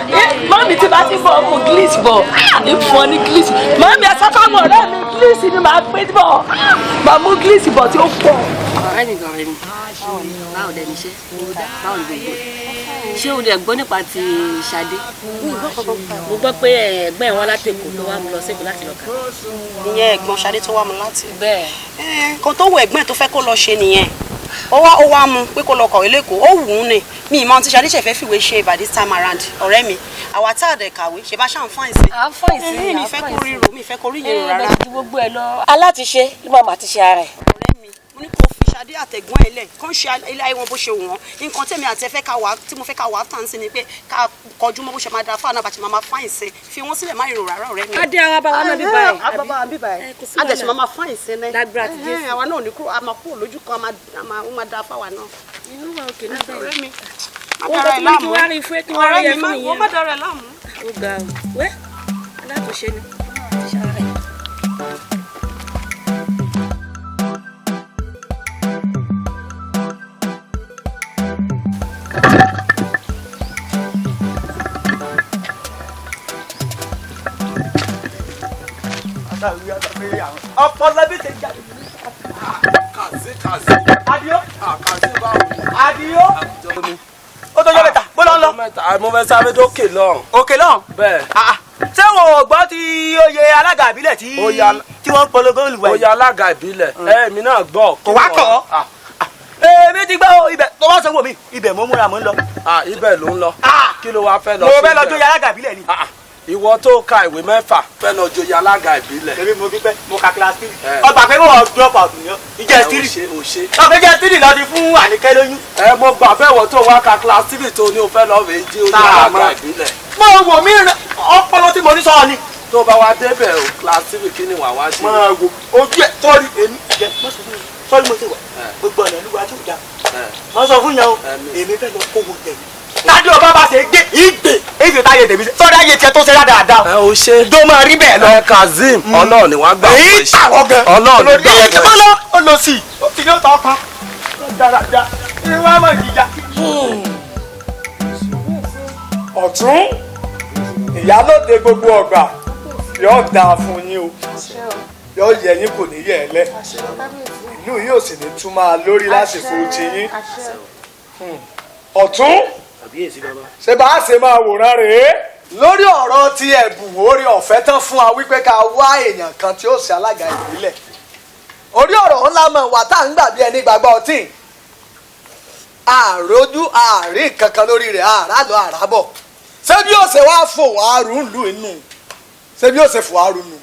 Mọ́mí tí bá ti bọ̀ mú gílíìsì bọ̀. Ní fún ọ ní gílíìsì. Mọ́mí ẹ sọ fáwọn ọ̀rẹ́ mi gílíìsì ni màá pín bọ̀. Màá mú gílíìsì bọ̀ tí ó pọ̀. Ọ̀rẹ́ mi gan ọ̀rẹ́ mi, báwo dẹ̀ níṣẹ́, báwo ni gbogbo ẹ̀? Ṣé o dẹ̀ gbọ́ nípa ti Ṣadé? Mo gbọ́ pé ẹ̀gbọ́n ẹ̀ wá láti Èkó tó wá mú lọ sÉkòó láti lọ kàwé. Ìyẹn ẹ̀gbọ́n Ṣadé tó wá mu láti. Bẹ́ẹ̀. Nǹkan tó wù ẹ̀gbọ́n ẹ̀ tó fẹ́ kó lọ ṣe nìyẹn. Ó wá mu pé kó lọ kàwé lÉkòó, ó wù ú ni. Mi ì mọ ohun tí Ṣadé ṣẹ̀fẹ̀ fìwé ṣe by this time around, ọ̀rẹ́ mi. Àwa tá a dẹ̀ kàwé, ṣe bá ṣàǹfààní sí. À ń fọ́ìn sí. Mi fẹ́ kó ríro, mi fẹ́ kó rí yẹn rárá. Ẹ gbogbo ẹ lọ. Alátiṣe ló máa mà ti ṣe ara ẹ̀. Mo ní kó fi Ṣadé àtẹ̀gbọ́n ẹ̀ lẹ̀ kó ń ṣe ilé ayé wọn bó ṣe wù wọ́n. Nǹkan tẹ̀mí àti ẹ̀fẹ́ ká wà tí mo fẹ́ ká wà á tàn sí ni pé ká kọjú mọ́ bó ṣe máa da fáànà bàtí máa fáìn sí, fi wọ́n sílẹ̀ má rò rárá ọ̀rẹ́ mi. Adé ara bá wa náà bí báyìí. Àbá wa bí báyìí. Adẹ̀sí máa fáìn sí ní. Lágbára ti Jésù. Àwa náà ò ní kúrò, a máa kúrò lójú kan, a máa da fáwa náà. Inú wa òkè náà bẹ́ẹ̀. Ọ̀rẹ́ mi. Wọ́n bá tí mo ní kí wá rí fún kí wá rí ẹ fún ìyẹn. Wọ́n má dára ẹ̀ láàmú. Ó ga o. Wẹ́ alátúnṣe ni. Ti ṣe ara ẹ̀. Ọpọlọ bí ṣe jáde. Kàzí kàzí. Adio. Kàzí báwo. Adio. Ó tó jọ́ mẹ́ta, bó lọ ń lọ. Mo fẹ́ sáré dókè lọ́hùn. Òkè lọ́hùn. Bẹ́ẹ̀. Ṣé wo ò gbọ́ ti oyè alága ìbílẹ̀ tí wọ́n ń polongo olùwẹ̀? Oyè alága ìbílẹ̀. Èmi náà gbọ́. Kò wá kọ̀ ọ́. Èmi ti gbọ́ ibẹ̀ tó bá sanwó mi, ibẹ̀ mo múra mo ń lọ. Ibẹ̀ ló ń lọ. Kí ló wá fẹ́ lọ Mo sí fẹ́ lọ ibẹ̀? jóyè alága ìbílẹ̀ ni. Ìwọ tó ka ìwé mẹ́fà fẹ́ lọ joyè alága ìbílẹ̀. Èmi mo fi pẹ́, mo ka class three. Ọgbà pé mo wọ drop out ni ọ́. Ìjẹ́ three. Ọ̀pẹ jẹ́ three lọ ti fún Àníkẹ́ lóyún. Ẹ mo gbà bẹ́ẹ̀ wọ́n tó wá ka class three tó ní o fẹ́ lọ rèé jí oyè alága ìbílẹ̀. Mo wò mí ọpọlọ tí mo ní sọ ni. Tó bá wá débẹ̀ o class three kí ni wà wá ṣe. Máa wo ojú ẹ̀ tọ́rí èmi jẹ́ sọ́rí mo ti wà gbogbo ọ̀nà ìlú wa tó dá. Mo sọ fún yẹn o, èmi fẹ́ lọ kówó tẹ̀lé. Tádé ọba bá ṣe gbé ìgbè èyí táyé tèmi sọ́dọ̀ ayé tiẹ̀ tó ṣe dáadáa. Ẹ o ṣe. Tó máa rí bẹ́ẹ̀ lọ. Ẹ Kazeem Ọlọ́run ni wàá gbà fún Èyí tàwọ̀ gan. Ọlọ́run ni gbà Èyí fún tí wọ́n lọ ó lọ sí i. Ó ti ní ó tọ́ pa. Dáradára ni wọ́n á mọ̀ jìjà. Ọ̀tún ìyálóde gbogbo ọgbà yóò dáa fún yín o, yóò yẹ yín kò ní yẹ ẹ lẹ, ìlú yóò sì ní tún máa lórí lásìkò tiyín. Ọ̀tún ṣé bá a ṣe máa wòran rèé lórí ọ̀rọ̀ ti ẹ̀bùn orí ọ̀fẹ́ tán fún wa wípé ká wá èèyàn kan tí ó ṣe alága ìbílẹ̀. Orí ọ̀rọ̀ ńlá mọ̀ wà tá à ń gbà bí ẹni gbàgbọ́ ọtí àròjú àárín kankan lórí rẹ̀ àràlọ́ àràbọ̀. Ṣé bí ó ṣe wá fò wá rú lù inú, ṣé bí ó ṣe fò wá rú nù.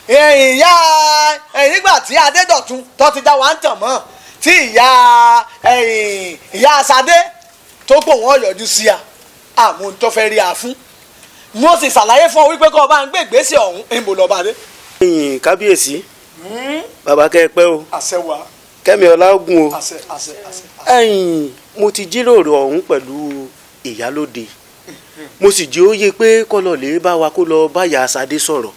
Ìyá ẹ̀yìn nígbà tí Adédọ̀tun tó ti dá wa ń tàn mọ́ tí ìyá ìyá Ṣadé tó pò wọ́n yọjú sí a àmú tó fẹ́ rí a fún. Mo sì ṣàlàyé fún ọ wípé kó o bá ń gbé ìgbésẹ̀ ọ̀hún ń bò lọ́ba dé. Ẹ̀yin kábíyèsí, bàbá kẹ́ ẹ pẹ́ o. Àṣẹ wa. Kẹ́mi ọlágùn o. Àṣẹ àṣẹ àṣẹ. Ẹ̀yin mo ti jíròrò ọ̀hún pẹ̀lú ìyálóde, mo sì jẹ́ ó yé pé kọ́lọ̀ lè bá wa kó lọ bá ìyá Ṣadé sọ̀rọ̀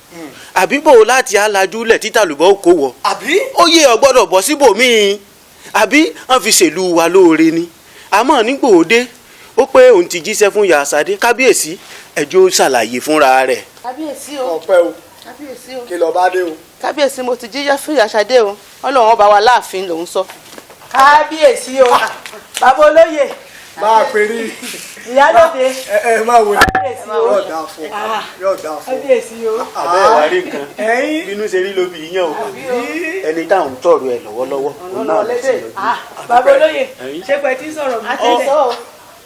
àbí bò láti alájúlẹ̀ títàlùbọ̀ kó wọ̀. Àbí. Ó yé ọ gbọ́dọ̀ bọ́ síbòmíì àbí wọ́n fi ṣèlú wa lóore ni. Àmọ́ nígbò òde ó pé òun ti jíṣẹ́ fún ìyá Ṣadé. Kábíyèsí ẹjọ́ ṣàlàyé fúnra rẹ̀. Kábíyèsí o. Ọpẹ́ o. Kábíyèsí o. Kí ló bá dé o. Kábíyèsí mo ti jíyá fún ìyá Ṣadé o, Ọlọ́run ọba wa láàfin lòún sọ. Kábíyèsí o, bàbá olóyè. Máa pè rí. Ìyálóde. Ẹ ẹ máa wò Kábíyèsí o. Yóò dáa fún ọ. Yóò dáa fún ọ. Kábíyèsí o. Àbẹ́ ẹ̀ wá rí nǹkan bínú ṣe rí lóbi yíyan o, ẹni táwọn ń tọrọ ẹ lọ́wọ́lọ́wọ́ òun náà ló sì yọjú. Bàbá olóyè, ṣé pé tí ń sọ̀rọ̀ mi tẹ́lẹ̀?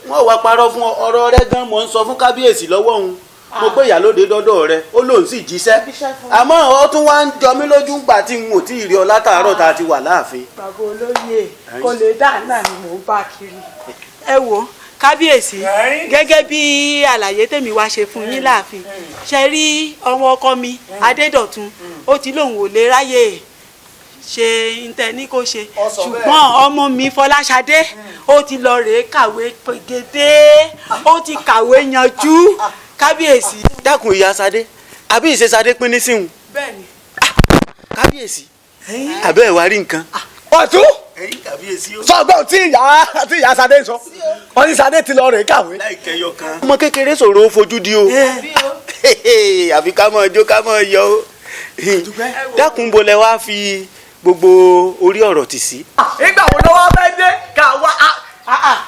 Wọ́n wá parọ́ fún ọ̀rọ̀ rẹ gan mọ̀ ń sọ fún kábíyèsí lọ́wọ́ òun. Mo pé ìyálóde dọ́dọ̀ rẹ, ó lóun sì jíṣẹ́, àmọ́ ó tún wá ń jọ mí lójú ńgbà tí n ò tí ì rí ọ látàárọ̀ tá a ti wà láàfin. Bàbá olóyè, kò lè dà náà ni mò ń bá kiri. Ẹ wo kábíyèsí, gẹ́gẹ́ bí àlàyé tèmi wá ṣe fún yín láàfin, ṣe rí ọmọ ọkọ mi Adédọ̀tun, ó ti lóun ò lè ráyè ṣe ntẹ ní kò ṣe, ṣùgbọ́n ọmọ mi Fọláṣadé ó ti lọ rèé kàwé pegedé, ó ti kàwé yanjú, kábíyèsí. Dákun ìyá Sadé, àbí ìṣe Sadé pín ní síhun? Bẹ́ẹ̀ni. Kábíyèsí, àbẹ́ ẹ̀ wá rí nǹkan. Ọ̀tún sọgbọ́n tí ìyá Sadé sọ, wọ́n ní Sadé ti lọ rèé kàwé. Ọmọ kékeré ṣòro ó fojú di o, àfi ká mọ̀ jó ká mọ̀ yọ o. Dákun, bo lẹ wá fi gbogbo orí ọ̀rọ̀ tì sí? Ìgbà wo ló wá fẹ́ dé ká wá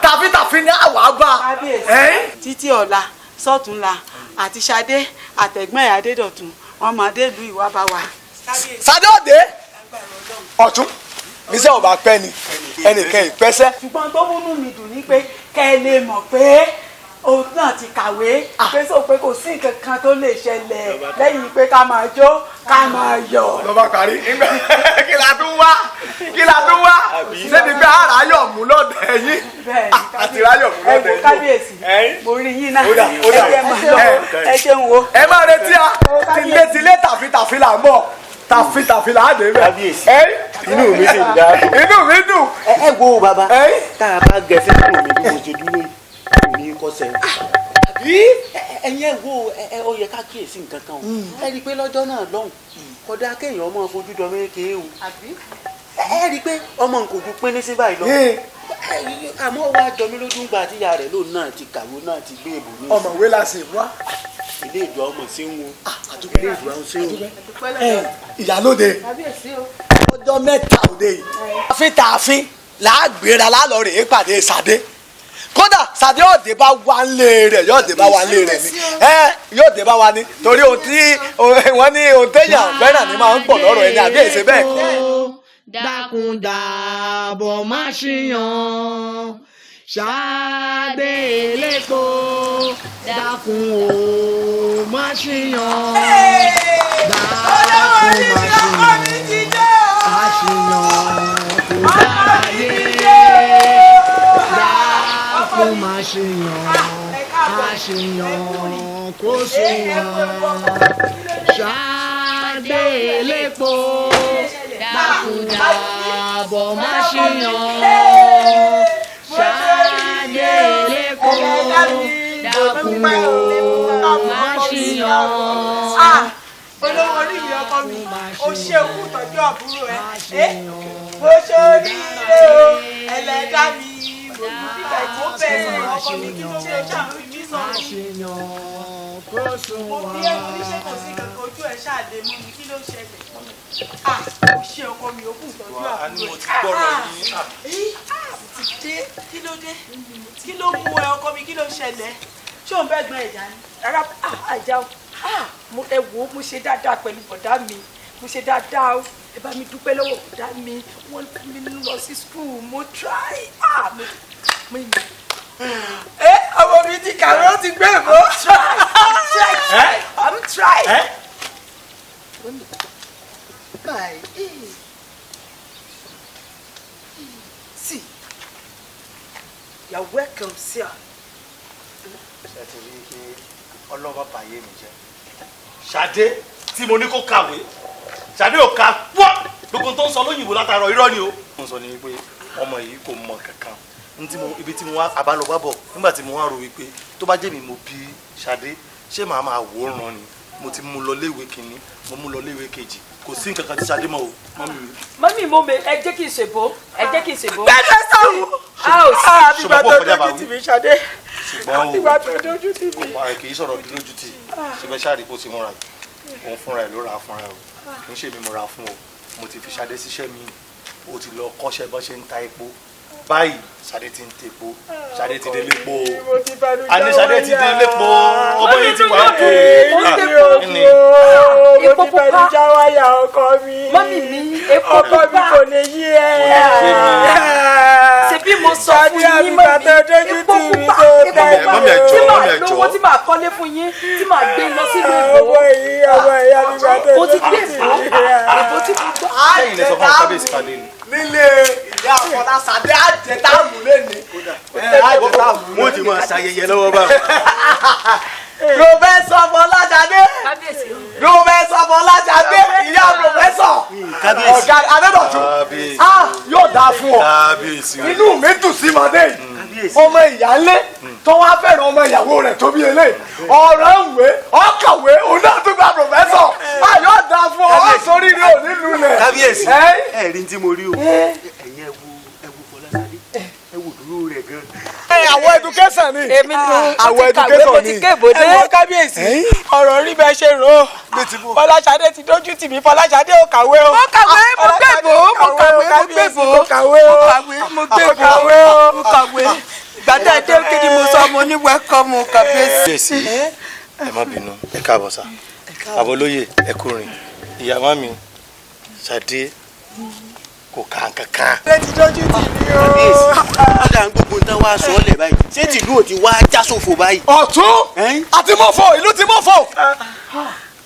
tàfítàfí ní àwa bá? Títí ọ̀la sọ́túnla àti Ṣadé àtẹ̀gbọ́n ẹ̀ Adédọ̀tun, wọn máa dé ìlú ìwà bá wa. Sadé òde ọ̀tún níṣẹ́ ọba pẹ́ ni ẹnìkan ìpẹ́sẹ́. Ṣùgbọ́n tó múnú mi dùn ní pé kẹ́ ẹ lè mọ̀ pé òun náà ti kàwé, pé sọ pé kò sí nǹkan kan tó lè ṣẹlẹ̀ lẹ́yìn pé ká máa jó ká máa yọ̀. Ló bá parí, kí la tún wá, kí la tún wá? Ṣébi pé àráyọ̀ mú lọ́dẹ̀ yín àti ráyọ̀ mú lọ́dẹ̀ yín. Kábíyèsí, mo rí yín náà, ẹ jẹ́ máa lọ, ẹ ṣeun o. Ẹ máa retí a, tilétilé tàfitàfi là ń bọ̀, tàfitàfi là á dé bẹ́ẹ̀. Kábíyèsí, inú mi sì ń dá. Inú mi dùn. Ẹ wo bàbá, tá a bá gẹ̀ẹ́sì kúrò mi bí mo ṣe dúró yìí ní kọsẹ̀. Ẹ̀yin ẹ̀ wo, ẹ ó yẹ ká kíyèsí nǹkan kan o. Ẹ rí i pé lọ́jọ́ náà lọ́hùn, kódà kéèyàn ọmọ fojú dọ méke o. Ẹ rí i pé ọmọ nǹkan ojú pín ní sí báyìí lọ. Àmọ́ wá jọ mí lójú ńgbà tí ìyá rẹ̀ lóun náà ti kàwé náà ti gbé ìbò ní. Ọmọwé la sì wá. Ilé ìjọ ọmọ sí ń wo. Ilé ìjọ ọmọ sí ń wo. Ìyálóde, ọjọ́ 3 òde yìí. Àfin tààfin làá gbéra lálọ́ rèé pàdé Sadé. Kódà Sadé òde bá wà lé rẹ̀, yóò dé bá wà lé rẹ̀ ni, ẹ yóò dé bá wa ni, torí ohun tí wọ́n ní ohun téèyàn fẹ́ràn ni máa ń pọ̀ lọ́rọ̀ ẹni, àbí èsè bẹ́ẹ̀ kọ́. Dákun dábọ̀ má ṣìyàn Ṣadé elépo, dákun o má ṣìyàn, dákun má ṣìyàn, má ṣìyàn kò dára yé, dákun má ṣìyàn, má ṣìyàn kò ṣìyàn Ṣadé elépo, dákun dábọ̀ má ṣìyàn Ṣadé elépo, dákun o má ṣìyàn. Olówó orí mi, ọkọ mi, o ṣe òkú ìtọ́jú àbúrò ẹ, mo ṣe oríire o, ẹlẹ́dá mi. Nígbà tí ó bẹ̀rẹ̀ sọ̀rọ̀ ọkọ mi, kí ló ṣe ṣàǹfì mí sọ̀rọ̀? Mo bí ẹ, mo ní ṣé kò sí kankan, ojú ẹ ṣáà lè mú mi, kí ló ṣẹlẹ̀? Ah, o ṣe ọkọ mi, òkú ìtọ́jú àbúrò ẹ. Ti dé, kí ló dé? Kí ló mú ẹ ọkọ mi, kí ló ṣẹlẹ̀? Ṣé òun bẹ́ẹ̀ gbọ́n ẹ̀já ni? Rárá, àjà o. Ẹ wo, mo ṣe dáadáa pẹ̀lú bọ̀dá mi, mo ṣe dáadáa o. Ẹ bá mi dúpẹ́ lọ́wọ́ bọ̀dá mi, wọ́n fún mi lọ sí school, mo try. Ẹ ọmọ mi ti kàwé, ó ti gbé ìbò. I'm try. My, see, you're welcome, sir. Ṣé ti rí i pé ọlọ́wọ́ bàyé mi jẹ́? Ṣadé tí mo ní kó kàwé, Ṣadé ò ka wọ́, gbogbo tó ń sọ lóyìnbó látàárọ̀ irọ́ ni o. Mo sọ ni wípé ọmọ yìí kò mọ kankan. Ibi tí mo wá àbálọgbábọ̀ nígbà tí mo wá rò wípé tó bá jẹ́ mi mo bí Ṣadé, ṣé màá máa wòran ni? Mo ti mú lọ léèwé kìíní, mo mú lọ léèwé kejì, kò sí nǹkan kan tí Ṣadé mọ̀ o. Mọ́mí mo mẹ, ẹ jẹ́ kí n ṣèbó, ẹ jẹ́ kí n ṣèbó. Bẹ́ẹ̀ sọ̀rọ̀. Àbígbà tó dojú tì mí Ṣadé. Àbígbà tó dojú tì mí. Kì í sọ̀rọ̀ dúdú tì, ṣe fẹ́ ṣáà rí kó ti múra yìí. Òun fúnra ẹ̀ ló ra fúnra ẹ̀ o, kì í ṣe mi mo ra fún o. Mo ti fi Ṣadé síṣẹ́ mi, o ti lọ kọ́ṣẹ́ bọ́n ṣe ń ta epo. Báyìí Ṣadé ti ń tepo, Ṣadé ti délé po, àní Ṣadé ti délé po, ọmọ yìí ti wà òkè. Mo ti fẹnu já wáyà ọkọ mi. Mọ́mí mi, epo pupa. Ọkọ mi kò lè yí ẹ. Ṣebí mo sọ fún yín mọ́mí, epo pupa, epo Tí màá lówó, tí màá kọ́lé fún yín, tí màá gbé lọ sílùú Èkó. Mo ti gbé Èkó, Èkó tí mo gbọ́. Sẹ́yìn lẹ sọ fún kábíyèsí Fadé ni. Nílé ìyá Fọláṣadé àjẹtàmù lẹ́ni. Wọ́n ti máa ṣayẹyẹ lọ́wọ́ báwọn. Professor Fọláṣadé, Professor Fọláṣadé, ìyá Professor ọ̀gá Adédọ̀tun, ah, yóò dáa fún ọ. Inú mi dùn sí màdé yìí. Ọmọ ìyáálé tó wá fẹ́ràn ọmọ ìyàwó rẹ̀ tó bí eléyìí, ọ̀rọ̀ ń wé ọkàwé, òun náà tún gba Professor. Ah, yóò dáa fún ọ, ọ sórí rẹ ò ní lulẹ̀. Kábíyèsí, ẹ rí tí mo rí o. Ẹ̀yin ẹ wo Fọláṣadé, ẹ wo dúró rẹ̀ gan. Àwọn education ni. Èmi nù. Àwọn education ni. Mo ti kébòdé. Ẹ wọ kábíyèsí, ọ̀rọ̀ rí bẹ́ẹ̀ ṣe rò ó. Fọláṣadé ti dójú tì mí, Fọláṣadé ò kàwé o. Mo kàwé, mo gbèbó, mo kàwé, mo gbèbó, mo kàwé o, mo kàwé, mo gbèbó, mo kàwé. Ìgbà tá ẹ dé kí ni mo sọ, mo ní welcome kábíyèsí. Kábíyèsí, ẹ má bínú, ẹ káàbọ̀ sá. Àbọ̀lóyè, ẹ kú rìn. Ìyá mami Ṣadé kò kà kankan. Ṣé ti dójú tì mí o? Kábíyèsí, ọ̀dà ń gbogbo tán wá sọ ọ́ lẹ̀ báyìí. Ṣé tìlú ò ti wá já sófo báyìí? Ọ̀tún àti mọ̀fọ̀, ìlú ti mọ̀fọ̀.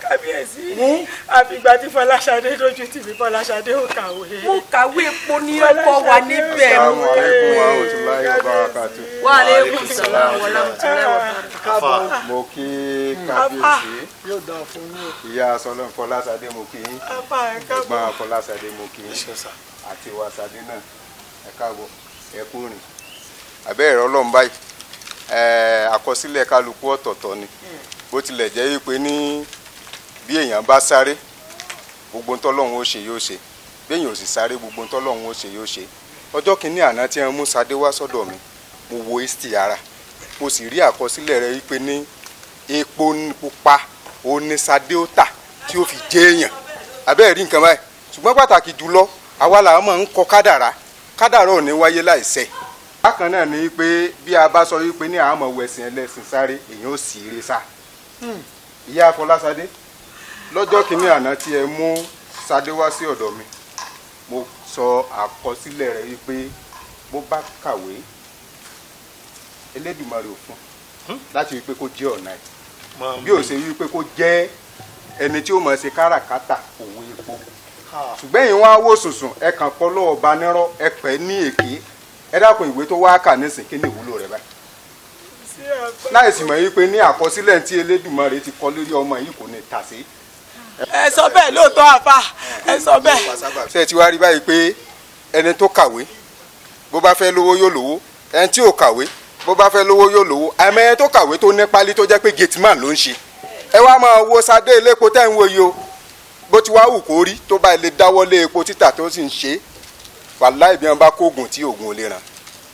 Kábíyèsí, àfìgbà tí Fọláṣadé dójú tì mí, Fọláṣadé ò kàwé. Mo kàwé, epo ní ọkọ wa níbẹ̀. Assalamu alaikum wa rahmatullahi wa barakatuh. Wa alaikum salam wa rahmatullahi wa barakatuh. Mo kí kábíyèsí, ìyá sọlọ Fọláṣadé mo kí yín, ẹ̀gbọ́n Fọláṣadé mo kí yín, àti wa Ṣadé náà, ẹ káàbọ̀, ẹ kú rìn. Àbẹ́ ẹ̀rọ ọlọ́run báyìí, àkọsílẹ̀ kálukú ọ̀tọ̀ọ̀tọ̀ ni. Bó tilẹ̀ jẹ́ wípé ní bí èèyàn bá sáré, gbogbo ntọ́lọ́run ó ṣe yóò ṣe. Bí èèyàn ò sì sáré, gbogbo ntọ́lọ́run ó ṣe yóò ṣe. Ọjọ́ kìíní àná tí wọ́n mú Ṣadé wá sọ́dọ̀ mi, mo wo istihara, mo sì rí àkọsílẹ̀ rẹ̀ wípé ní epo pupa òun ni Ṣadé ó tà tí ó fi jẹ́ èèyàn. Àbẹ́ rí nǹkan báyìí. Ṣùgbọ́n pàtàkì jùlọ, àwa làwọn máa ń kọ kádàrá. Kádàrá ò ní wáyé láìṣẹ. Bákan náà ni pé bí a bá sọ wípé ní àmọ̀ wẹ̀sìn ẹlẹ́sìn sáré, èèyàn ò sì rí sá. Ìyá Fọláṣadé, lọ́jọ́ kìíní àná tí ẹ mú Ṣadé wá sí ọ̀dọ̀ mi, mo sọ àkọsílẹ̀ rẹ̀ wípé bó bá kàwé, Elédùmarè ò fún láti wípé kó jẹ́ ọ̀nà ẹ̀. Bí ó ṣe wípé kó jẹ́ ẹni tí ó máa ṣe káràkátà òwò epo. Ṣùgbọ́n ẹ̀yin wá wò sùnsùn, ẹ kàn pọ̀ lọ́wọ́ ọba nírọ́, ẹ pẹ́ ní èké. Ẹ dákun, ìwé tó wá kà nísìn, kí ni ìwúlò rẹ̀ báyìí? Láìsí mọ̀ wípé ní àkọsílẹ̀ tí Elédùmarè ti kọ lórí ọmọ yìí kò ní tà sí. Ẹ sọ bẹ́ẹ̀ lóòótọ́ àfà, ẹ sọ bẹ́ẹ̀. Ṣé ẹ ti wá rí báyìí pé ẹni tó kàwé bó bá fẹ́ lówó yóò lówó, ẹni tí ò kàwé bó bá fẹ́ lówó yóò lówó. Àmọ́ ẹni tó kàwé tó ní pálí tó jẹ́ pé gateman ló ń ṣe. Ẹ wá máa wo Ṣadé elépo tẹ́ ń wo yìí o, bó ti wá wù kó rí, tó bá lè dáwọ́ lé epo títà tó sì ń ṣe, wàláì bí wọn bá kó oògùn tí oògùn ò lè ràn,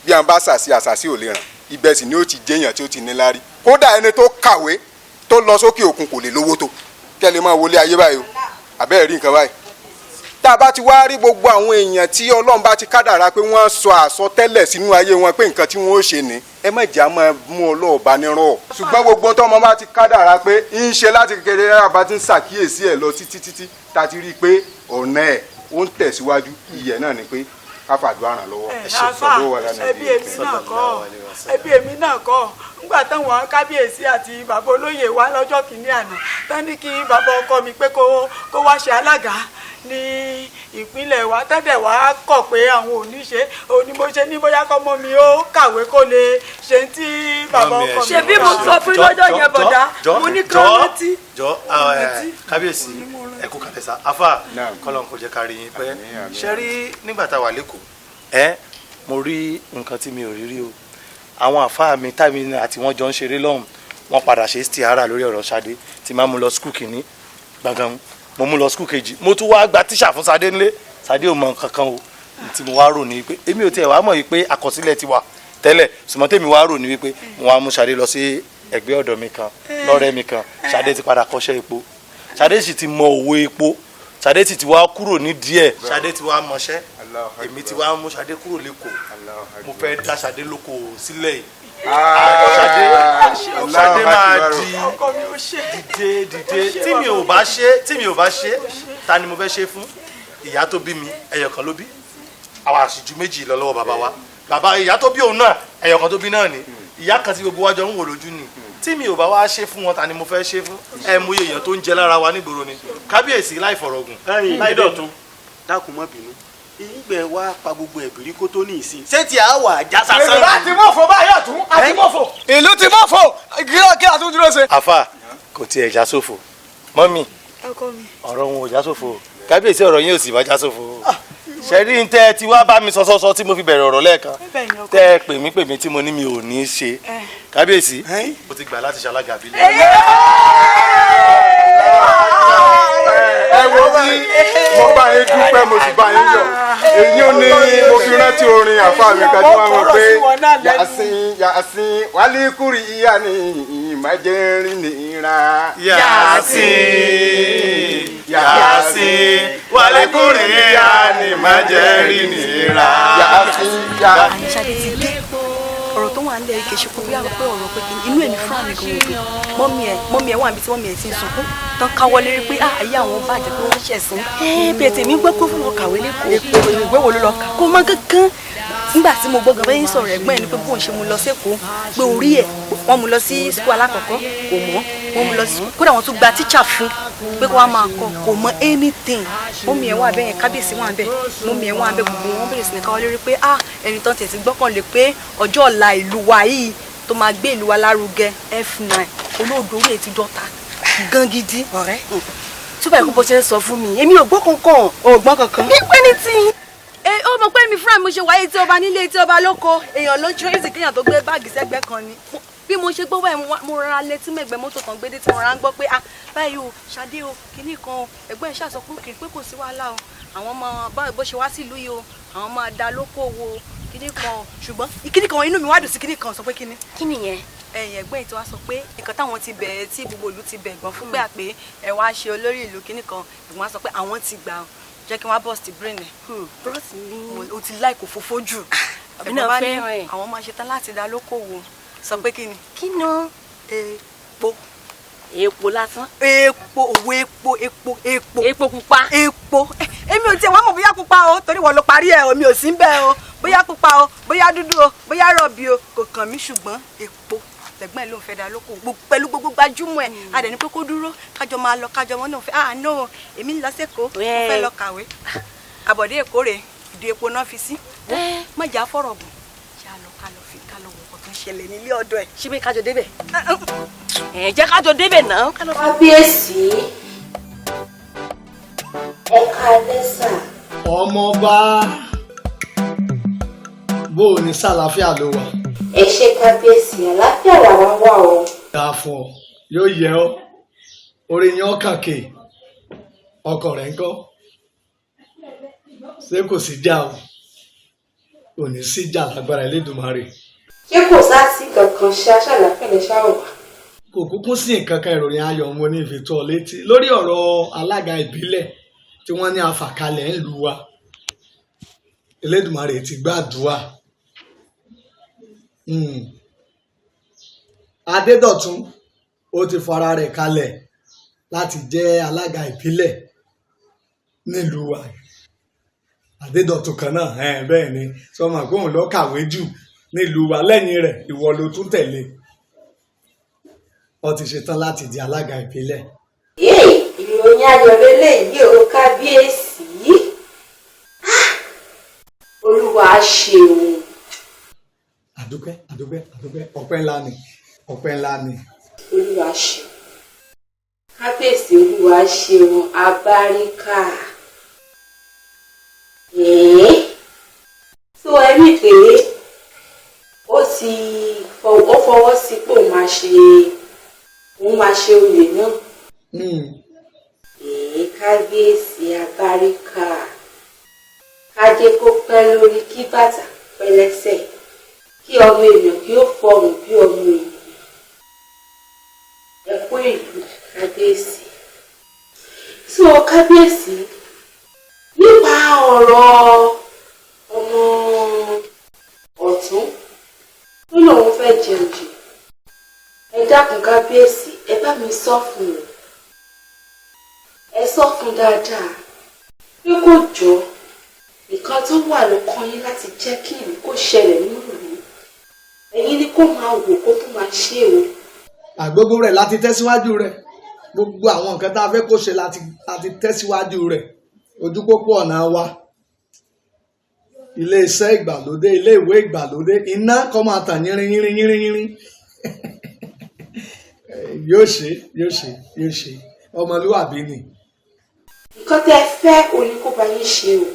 bí wọn bá ṣàṣì àṣàṣì ò lè ràn, ibẹ̀ sì ni ó ti jẹ́yàn tí ó ti níláárí. Kódà ẹni tó kàwé tó lọ sókè òkun kò lè lówó tó. Kẹ́ lè máa wọlé ayé báyìí o, àbẹ́ẹ̀ rí nǹkan báyìí. Tá a bá ti wá rí gbogbo àwọn èèyàn tí Ọlọ́run bá ti kádàrá pé wọ́n sọ àsọtẹ́lẹ̀ sínú ayé wọn pé nǹkan tí wọ́n ó ṣe ni, ẹ má jẹ́ àmọ́ mú ọlọ́ọ̀bá nírọ̀. Ṣùgbọ́n gbogbo tọ́mọ bá ti kádàrá pé ń ṣe láti kékeré, rárá bá ti ń ṣàkíyèsí ẹ̀ lọ títí títí tá a ti rí i pé ọ̀nà ẹ̀ ó ń tẹ̀síwájú, iyẹ̀ náà ni pé ká fàdúrà ràn lọ́wọ́. Àfà, ẹbí èmi náà kọ́, ẹbí èmi náà kọ́. Nígbà táwọn kábíyèsí àti bàbá olóyè wá lọ́jọ́ kìíní àná, tán ní kí bàbá ọkọ mi pé kó wá ṣe alága ní ìpínlẹ̀ wa, tẹ́tẹ̀ wá kọ̀ pé àwọn ò ní ṣe, òun ni mo ṣe ní bóyá kọ́mọ mi ó kàwé kó lè ṣe tí bàbá ọkọ mi. Ṣebí mo sọ fún lọ́jọ́ yẹn bọ̀dá, mo ní kí wọ́n rántí. Jọ kábíyèsí, ẹ kú kalẹ̀ sá. Afa, kọ́lọ́n kò jẹ́ ká rí yín pẹ́. Ṣe rí nígbà tá a wà lẹ́kọ̀ọ́, ẹ mo rí nǹkan tí mi ò rí rí o. Àwọn àfáà mi táìmì àti wọ́n jọ ń ṣeré lọ́hùn, wọ́n padà ṣe istihara lórí ọ̀rọ̀ Ṣadé tí máa mú lọ skul kìíní gbọ̀ngàn, mo mú lọ skul kejì, mo tún wá gba tíṣà fún Ṣadé nílé. Ṣadé ò mọ nǹkan kan o. Tí mo wá rò ní pé èmi ò tiẹ̀ wá mọ̀ yìí pé àkọsílẹ̀ ti wà tẹ́lẹ̀, ṣùgbọ́n tèmi wá rò ní wípé mo wá mú Ṣadé lọ sí ẹgbẹ́ ọ̀dọ̀ mi kan, lọ́rẹ́ mi kan. Ṣadé ti padà kọ́ṣẹ́ epo, Ṣadé sì ti mọ òwò epo, Ṣadé sì ti wá kúrò ní díẹ̀, Ṣadé ti wá mọṣẹ́, èmi ti wá mú Ṣadé kúrò lẹ́kọ̀ọ́. Mo fẹ́ dá Ṣadé lóko sílẹ̀ yìí. Ṣadé máa di dìde dìde. Tí mi ò bá ṣe, tí mi ò bá ṣe, ta ni mo fẹ́ ṣe fún? Ìyá tó bí mi ẹyọ kan ló bí, àwa àṣìjú méjì lọ lọ́wọ́ bàbá wa. Bàbá ìyá tó bí òun náà ẹyọ kan tó bí náà ni. Ìyá kan tí gbogbo wa jọ ń wò lójú ni. Tí mi ò bá wá ṣe fún wọn, ta ni mo fẹ́ ṣe fún? Ẹ mú iye èèyàn tó ń jẹ lára wa nígboro ni. Kábíyèsí, láì fọ̀rọ̀gùn, láì dọ̀tun. Dákun, má bínú, ìgbẹ́ wa pa gbogbo ẹ̀bìrí kó tó ní ìsìn. Ṣé tí a wà já sásán? Ìlú àti mọ̀fọ̀ báyìí, ọ̀tún àti mọ̀fọ̀. Ìlú ti mọ̀fọ̀, kí la tún dúró ṣe. Àfà kò tiẹ̀ já sófo. Mọ́mì, Ọkọ mi. ọ̀rọ̀ wọn ò já sófo. Kábíyèsí, ọ̀rọ̀ yín ò sì bá já sófo. Ṣẹ́rí ń tẹ́ ẹ ti wá bá mi sọ́sọ́sọ́ tí mo fi bẹ̀rẹ̀ ọ̀rọ̀ lẹ́ẹ̀kan, tẹ́ ẹ pè mí pè mí tí mo ní mi ò ní í ṣe. Kábíyèsí, mo ti gbà láti ṣalága àbílẹ̀. Ẹ wo bí mo bá yín dúpẹ́, mo sì bá yín yọ̀. Èyí ò ní mo fi rántí orin àfa mi kan tí wọ́n mọ̀ pé Yàsín Yàsín wálíkùrì ìyá ni ìmájẹ́rìn ní ìra. Yàsín Yàsín wálíkùrì ìyá ni ìmájẹ́rìn ní ìra. Yàsín Yàsín. Ṣadé ti dé. Ọ̀rọ̀ tó wà ń lẹ̀ kì í ṣe pé bóyá pé ọ̀rọ̀ pé kìíní inú ẹ̀mí fúnra mi gan òde. Mọ́mí ẹ̀ wà níbi tí mọ́mí ẹ̀ ti ń sunkún tán, káwọ́ lérí pé ah, ayé àwọn bàjẹ́ pé wọ́n ṣẹ̀sín. Ẹ bẹ́ẹ̀, tèmi gbọ́ pé fún wọn kàwé lẹ́kọ̀ọ́, ìwé wo ló lọ kà kó mọ́ kankan. Nígbà tí mo gbọ́ gan bẹ́ẹ̀ ń sọ̀rọ̀ ẹ̀gbọ́n ẹ̀ ni pé bóun ṣe mú lọ sẹ́kọ̀ọ́, pé orí ẹ̀ wọ́n mú lọ sí school alákọ̀ọ́kọ́, kò mọ̀. Wọ́n mú lọ sí, kódà wọ́n tún gba tíṣà fún pé kó wá máa kọ́, kò mọ̀ anything. Mọ́mí ẹ̀ wà bẹ́ẹ̀ yẹn, kábíyèsí wà bẹ́ẹ̀, mọ́mí ẹ̀ wà bẹ́ẹ̀, gbogbo wọn bẹ̀rẹ̀ sí ní káwọ́ lérí pé ah, ẹni tán tẹ̀ sí gbọ́kànlé pé ọjọ́ ọ̀la ìlú wa yìí tó máa gbé ìlú wa lárugẹ, F9 olóòdó orí ẹ̀ ti dọ́ta gan gidi. Ọ̀rẹ́, tó bá yẹ kó bó ṣe ń sọ fún mi, èmi ò gbọ́ kankan. Ò gbọ́ kankan. Ní pé ní tí ó mọ̀ pé mi fúnra mi ṣe wáyé tí ọba nílé tí ọba lóko, èèyàn ló ń tracy kéèyàn tó gbé báàgì sẹ́gbẹ́ kan ni. Bí mo ṣe gbọ́ báyìí, mo rọra létí mẹ́gbẹ́ mọ́tò kan gbédé tí mo rọra ń gbọ́ pé ah, báyìí o, Ṣadé o, kinní kan o, ẹ̀gbọ́n ẹ̀ ṣàṣọ pé òkè pé kò sí wàhálà o, àwọn ọmọ báyìí bó ṣe wá sílùú yìí o, àwọn máa da lókòwò kinní kan o. Ṣùgbọ́n kinní kan, inú mi wá dùn sí kinní kan, sọ pé kinní. Kí nìyẹn? Ẹ̀yìn ẹ̀gbọ́n ẹ̀ tí wàá sọ pé nǹkan táwọn ti bẹ̀rẹ̀ tí gbogbo ìlú ti bẹ̀ gbọ́n fún pé àpé ẹ̀ wá ṣe olórí ìlú kinní kan, ẹ̀gbọ́n á sọ pé àwọn ti gbà ó. Jẹ́ kí wọ́n á burst brain ẹ̀. Burst mi. O ti láì kò fófó jù. Àbí náà Ẹ̀gbọ́n bá ní fẹ́ràn ẹ̀. àwọn máa ṣe tán láti dá lókòwò, sọ pé kí ni. Kí ni? Epo. Epo lásán. Epo, òwò epo, epo, epo. Epo pupa. Epo. Èmi ò tiẹ̀ wá mọ̀ bóyá pupa o, torí wọ́n ló parí ẹ̀ o, mi ò sí ń bẹ́ẹ̀ o. Bóyá pupa o, bóyá dúdú o, bóyá rọ̀bì o, kò kàn mí, ṣùgbọ́n epo lẹ́gbọ́n ẹ̀ ló ń fẹ́ dá lóko pẹ̀lú gbogbo gbajúmọ̀ ẹ̀. A dẹ̀ ní pé kó dúró, kájọ máa lọ, kájọ wọn náà fẹ́. Ah no, èmi ń lọ sẹ́kọ̀ọ́, mo fẹ́ lọ kàwé. Àbọ̀dé èkó rè, ìdí epo náà fi sí. Má jà fọ̀rọ̀ bù, ṣá lọ, ká lọ fi ká lọ wọ̀ ọ̀kan tó ń ṣẹlẹ̀ nílé ọ̀dọ̀ ẹ̀. Ṣé bí kájọ débẹ̀? Ẹ jẹ́ kájọ débẹ̀ náà. Kábíyèsí, ẹ káalẹ́ sà. Ọmọọba, bó o ní, sàlàáfíà ló wà? Ẹ ṣé kábíyèsí, àlàáfíà làwa wà o. Dáa fún ọ, yóò yẹ ọ, orí yẹn ọkàn kè. Ọkọ rẹ ńkọ́? Ṣé kò sí jà o? Kò ní sí jà lágbára Elédùmarè. Ṣé kò sá sí kankan ṣá? Ṣàlàáfíà lè ṣá wà? Kò kúkú sí nǹkan kan. Ìròyìn ayọ̀ mo ní ìfètò ọ létí lórí ọ̀rọ̀ alága ìbílẹ̀ tí wọ́n ní àfàkalẹ̀ ń lu wa. Elédùmarè ti gbàdúrà. Adédọ̀tun ó ti fara rẹ̀ kalẹ̀ láti jẹ́ alága ìbílẹ̀ nílùú wa. Adédọ̀tun kan náà, bẹ́ẹ̀ ni, sọmọ pé òun ló kàwé jù nílùú wa, lẹ́yìn rẹ̀ ìwọ ló tún tẹ̀lé. Ó ti ṣetán láti di alága ìbílẹ̀. Yéè, ìròyìn ayọ̀ lélẹ́yìí o kábíyèsí. Ah, Olúwa ṣeun. Àdúpẹ́, àdúpẹ́, àdúpẹ́, ọpẹ́ ńlá ni, ọpẹ́ ńlá ni. Olúwa ṣeun. Kábíyèsí, Olúwa ṣeun, abáríkà. Ẹ̀ẹ́, tó ẹ rí pé ó ti ó fọwọ́ sí pé òun máa ṣe oyè náà. Ẹ̀ẹ́, kábíyèsí, abáríkà. Kájé kó pẹ́ lórí, kí bàtà pẹ́ lẹ́sẹ̀, kí ọmọ èèyàn kí ó fọhùn bí ọmọ èèyàn. Ẹ kú ìlú kábíyèsí. So kábíyèsí, nípa ọ̀rọ̀ ọmọ ọ̀tún tó lòun fẹ́ jẹun jù, ẹ dákun kábíyèsí, ẹ bá mi sọ fún un, ẹ sọ fún dáadáa pé kó jọ, nǹkan tó wà lọ́kàn yín láti jẹ́ kí ìlú kó ṣẹlẹ̀ nínú ìlú. Ẹ̀yin ni kó máa wò kó tó máa ṣe o. Àgbógbó rẹ̀ láti tẹ̀síwájú rẹ̀, gbogbo àwọn nǹkan tá a fẹ́ kó ṣe láti tẹ̀síwájú rẹ̀. Ojú pópó ọ̀nà wa, ilé iṣẹ́ ìgbàlódé, ilé ìwé ìgbàlódé, iná kó máa tàn yínrín yínrín yínrín yínrín. Yóò ṣe, yóò ṣe, yóò ṣe, ọmọlúwàbí ni. Nǹkan tẹ́ ẹ fẹ́ òun ni kó bá yín ṣe o.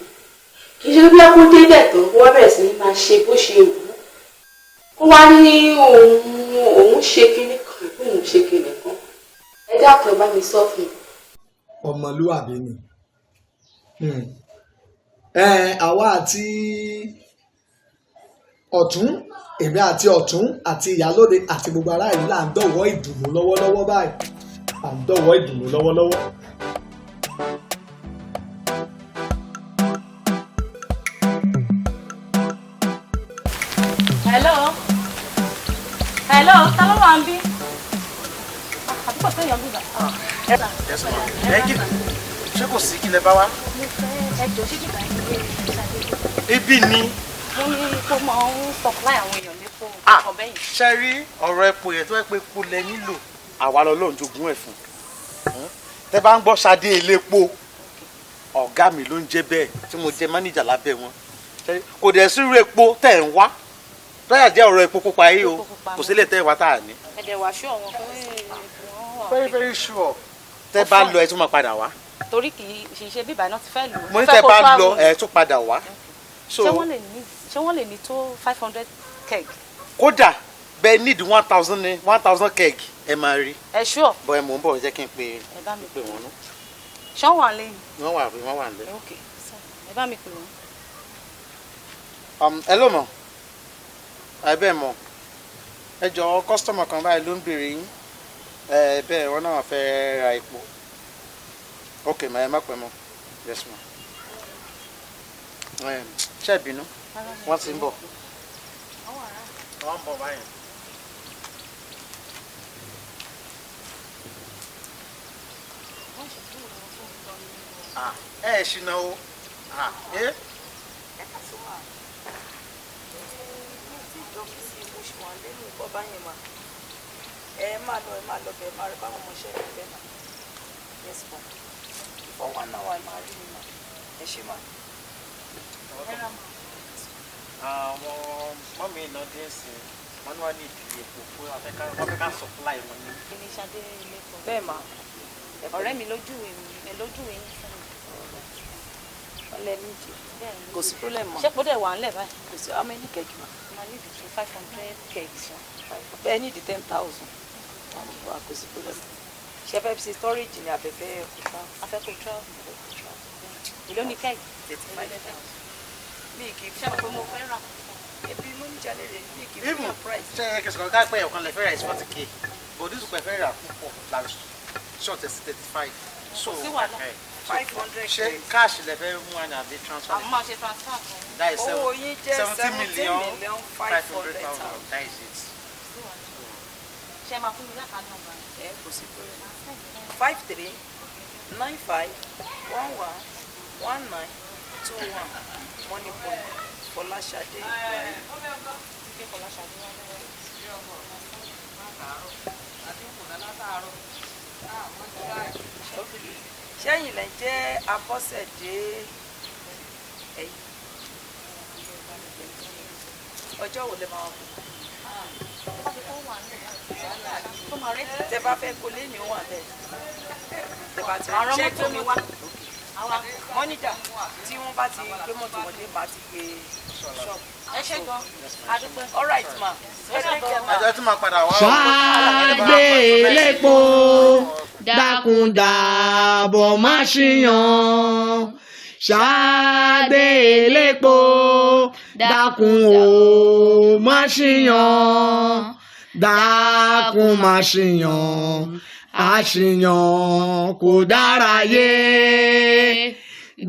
Kì í ṣe bí kó débẹ̀ tán kó wá bẹ̀rẹ̀ sí ní máa ṣe bó ṣe wù ú, kó wá ní òun ṣe kinní kan, òun ṣe kinní kan. Ẹ dákun, ẹ bá mi sọ fún un. Ọmọlúwàbí ni. Àwa àti ọ̀tún, èmi àti ọ̀tún àti ìyálóde àti gbogbo ará ìlú là ń dọ̀wọ́ ìdùnnú lọ́wọ́lọ́wọ́ báyìí, à ń dọ̀wọ́ ìdùnnú lọ́wọ́lọ́wọ́. Hello, hello, ta ló wà ń bí? Àbí kò séèyàn bí bá? Ṣé kò sí? Kí lẹ bá wá? Mo fẹ́ ẹjọ́ ṣé kíkà ẹ̀ Ibi ni. Mo ní kó máa ń supply àwọn èèyàn lépo ọbẹ̀ yìí. Ṣe rí ọ̀rọ̀ epo yẹn, tó yẹ pé epo lẹ nílò, àwa lọ́lọ́run jogún ẹ̀ fún. Tẹ bá ń gbọ́ Ṣadé elépo, ọ̀gá mi ló ń jẹ́ bẹ́ẹ̀, tí mo jẹ́ mánéjà lábẹ́ wọn. Kò dẹ̀ sí irú epo tẹ̀ ń wá tọ́yà jẹ́ ọ̀rọ̀ epo pupa yìí o, kò sílẹ̀ tẹ́ wá tá a ní. Ẹ̀dẹ̀ wà ṣú ọ̀wọ́n pé wọ́n wà. Very very sure. Tẹ bá lọ, ẹ tún máa padà wá. Torí kì í ṣe bíbá iná ti fẹ́ lò ó. Mo ní tẹ bá lọ, ẹ tún padà wá. Ṣé wọ́n lè ní tó 500 keg? Kódà bẹ́ẹ̀ need 1,000 ní 1,000 keg, ẹ máa rí. Ẹ sure. Bọ́ ẹ mò ń bọ̀, jẹ́ kí n pe Ẹ bá mi pè wọ́n nú. Ṣé wọ́n wà lẹ́yìn? Wọ́n wà, wọ́n wà nílẹ̀. Ok, ẹ bá mi pè wọ́n. Hello mọ̀, ẹ bẹ́ẹ̀ mọ̀, ẹ jọ̀ọ́, customer kan báyìí ló ń béèrè yín. Ẹ bẹ́ẹ̀, wọ́n náà fẹ́ ra epo. Ok ma, ẹ má pẹ́ mọ́. Yes ma. Ṣé ìbínú, wọ́n ti ń bọ̀. Wọ́n ń bọ̀ báyìí. Ẹ ẹ ṣìnà o. Ẹ. Ẹ máa lọ, ẹ máa lọ bẹ́ẹ̀, máa rí báwọn ọmọọṣẹ́ mi bẹ́ẹ̀ mà. Yes ma, for one hour máa rí mi mà. Ẹ ṣé mà. Àwọn mọ́mí iná díẹ̀ sí wọ́n ní wọ́n ní ìdílé epo fún wọ́n fẹ́ ká supply wọn ní. Kí ni Ṣadé elépo? Bẹ́ẹ̀ mà. Ọ̀rẹ́ mi lójúwe mi lójúwe yín fún mi. Ọlẹ́ níjì kò sí problem mọ́. Ṣé kò dẹ̀ wà ńlẹ̀ báyìí? Kò sí. How many keg ma? Màá ní ìdí 500 kegs. Bẹ́ẹ̀ ní ìdí 10,000, kò sí problem. Ṣé fẹ́ ṣe storage ni àbẹ̀fẹ́ kò travel? Afẹ́ kò travel. Èló ni keg? 35,000. Mi kì í Ṣé mo pé mo fẹ́ rà? Ebi mo ní jalè rè, mi kì í fún yàn price. Ṣé ẹ kẹsàn-án ká pẹ́ ọ̀kan lè fẹ́ rà is 40K, but this pẹ̀ fẹ́ rà púpọ̀ la short ẹ̀ sí 35. So Kò sí wàhálà. 500. Ṣé cash lẹ fẹ́ mú àná àbí transfer? Àwọn máa ṣe transfer fún mi. That is Owó yín jẹ́ 70 million 500,000. 500,000. That is it. Ṣé máa fún mi l'account number? Ẹ kò sí problem. 5395111921, Money Point, Fọláṣadé Ibrahim. Fọláṣadé wà lọ́wọ́. Ṣẹ́yìn lẹ jẹ́ Abọ́sẹ̀dé ẹ̀yìn. Ọjọ́ wo lẹ máa kú? Tẹ bá fẹ́ kó lé ní wà bẹ́ẹ̀. Tẹ bá ti ṣe tó mi wá. Mọ́níjà tí wọ́n bá ti gbé mọ́tò wọlé, máa ti gbé ṣọ́ọ̀bù. Ẹ ṣé gan, a dúpẹ́. All right ma. Ẹ tún máa padà wá. Ṣadé elépo, dákun dábọ̀ má ṣìyàn. Ṣadé elépo, dákun o má ṣìyàn, dákun má ṣìyàn, àṣìyàn kò dára yé.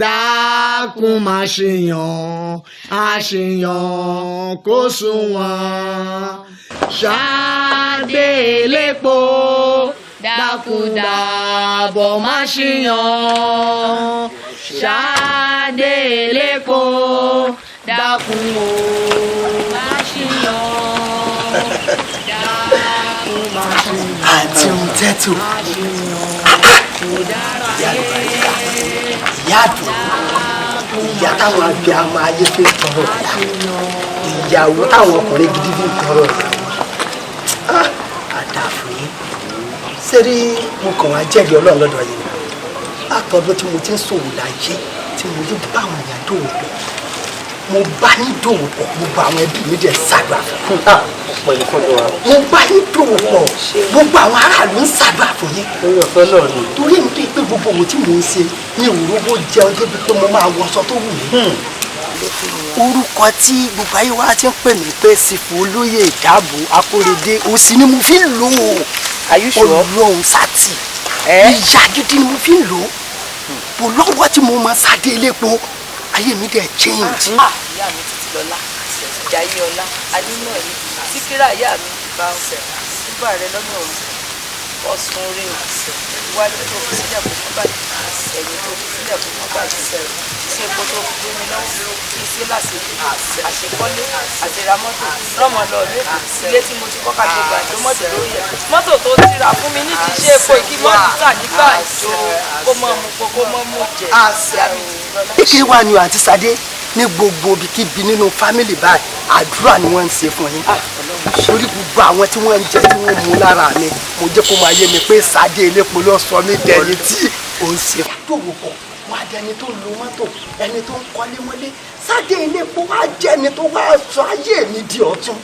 Dákun má ṣìyàn, àṣìyàn kò sunwọ̀n. Ṣadé elépo, dákun dábọ̀ má ṣìyàn. Ṣadé elépo, dákun o má ṣìyàn. sẹ́tù. Ìyá àlùbáríkà, ìyá àdùn, ìyá táwọn abiyamọ ayé fi ń tọrọ ìyá, ìyàwó táwọn ọkùnrin gidi fi ń tọrọ ìyàwó. Àdàfún yín. Sẹ́rí mo kàn wá jẹ́rìí Ọlọ́run lọ́dọ̀ yìí ni. Látọdún tí mo ti ń ṣòwò láyé tí mo ti bá àwọn èèyàn dòwò pọ̀, mo bá yín dòwò pọ̀, gbogbo àwọn ẹbí mi dẹ̀ ṣàdúrà fún mi. Mo bá yín dòwò pọ̀, gbogbo àwọn aráàlú ń ṣàdúrà fún yín. Torí mi pé gbogbo ohun tí mò ń ṣe mi ò rówó jẹun débi pé mo máa wọṣọ tó wù mí. Orúkọ tí gbogbo ayé wa ti ń pè mí pé Sífù Olóyè Ìdáàbò Akóredé òsì ni mo fi ń lò ó. Ọlọ́run sátì ìyá gidi ni mo fi ń lò ó. Bò lọ́wọ́ tí mo máa sáde iléepo ayé mi dẹ̀ change. Ìyá mi títí lọ́lá, Jayé ọlá, Adínà yìí, Síkírà ìyá mi bá ọ̀sẹ̀, nígbà rẹ lọ́nà ọ̀run, ọ̀sùn orí o, iwájú tó fi sílẹ̀ kó mọ́ bàjẹ́, ẹ̀yìn tó fi sílẹ̀ kó mọ́ bàjẹ́, iṣẹ́ epo tó fi gbé mi lọ́wọ́, iṣẹ́ làṣẹ, àṣekọ́lé, àṣeramọ́tò, rọ́mọ lọ lẹ́kọ̀ọ́, ilé tí mo ti kọ́ ká tó gbà tó mọ́tò lórí ẹ̀, mọ́tò tó ti rà fún mi ní ti ṣe epo ìkí mọ́tò tà nígbà ìjọ kó mọ́ mu kó mọ́ mu jẹ, ìyá mi títí lọ́lá. Kékeré wa ni àǹtí Sadé ní gbogbo ibikíbi nínú fámìlì báyìí àdúrà ni wọ́n ń ṣe fún yín. Torí gbogbo àwọn tí wọ́n ń jẹ tí wọ́n mú lára mi mo jẹ́ kó máa yé mi pé Sadé elépo ló sọ mí dẹni tí ò ń ṣe. Dòwò pọ̀ wá dẹni tó ń lo mọ́tò, ẹni tó ń kọ́lé mọ́lé. Sadé elépo wá jẹ́ ẹni tó wá sọ ayé mi di ọ̀tun.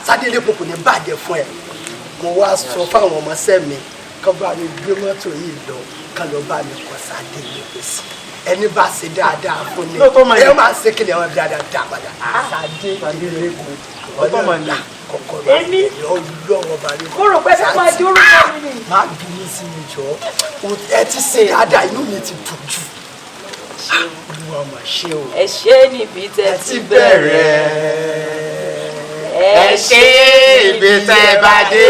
Sadé elépo kò ní bàjẹ́ fún ẹ. Mo wá sọ fáwọn ọmọọṣẹ́ mi kán bá mi gbé mọ́tò yìí lọ kán lọ bá mi kọ́ Sadé elépo sí. Ẹni bá ṣe dáadáa fún ni ẹ máa ṣe kí ni àwọn dáadáa dá padà. Sadé elépo ọlọ́ọ̀la kọ̀kọ́rọ́ ọlọ́wọ́ bá mi. Mo rò pé fẹ́ máa di orúkọ mi ni. Má bínú sí mi jọ, ẹ ti ṣe dáadáa, inú mi ti dùn jù. Olúwa mà ṣe o. Ẹ ṣé níbi tẹ́ ti bẹ̀rẹ̀. Ẹ ṣé ibi tẹ́ bá dé.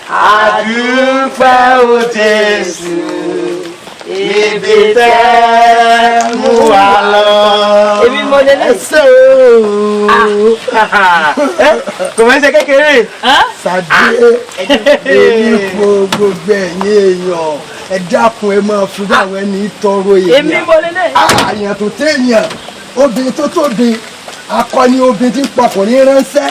Àdúpẹ́ o Jésù, ibi tẹ́ mú wa lọ. Èmi mo lè lè. Ẹsẹ̀ ooo. Kò mọ̀ ṣe kékeré. Sadé èmi fo gbogbo ẹ̀yin èèyàn ẹ dákun ẹ máa fi báwọn ẹni tọrọ èèyàn. Èmi mo lè lè. Àyàn tó téèyàn, obìnrin tó tóbi, akọni obìnrin tí ń pọkùnrin ránṣẹ́.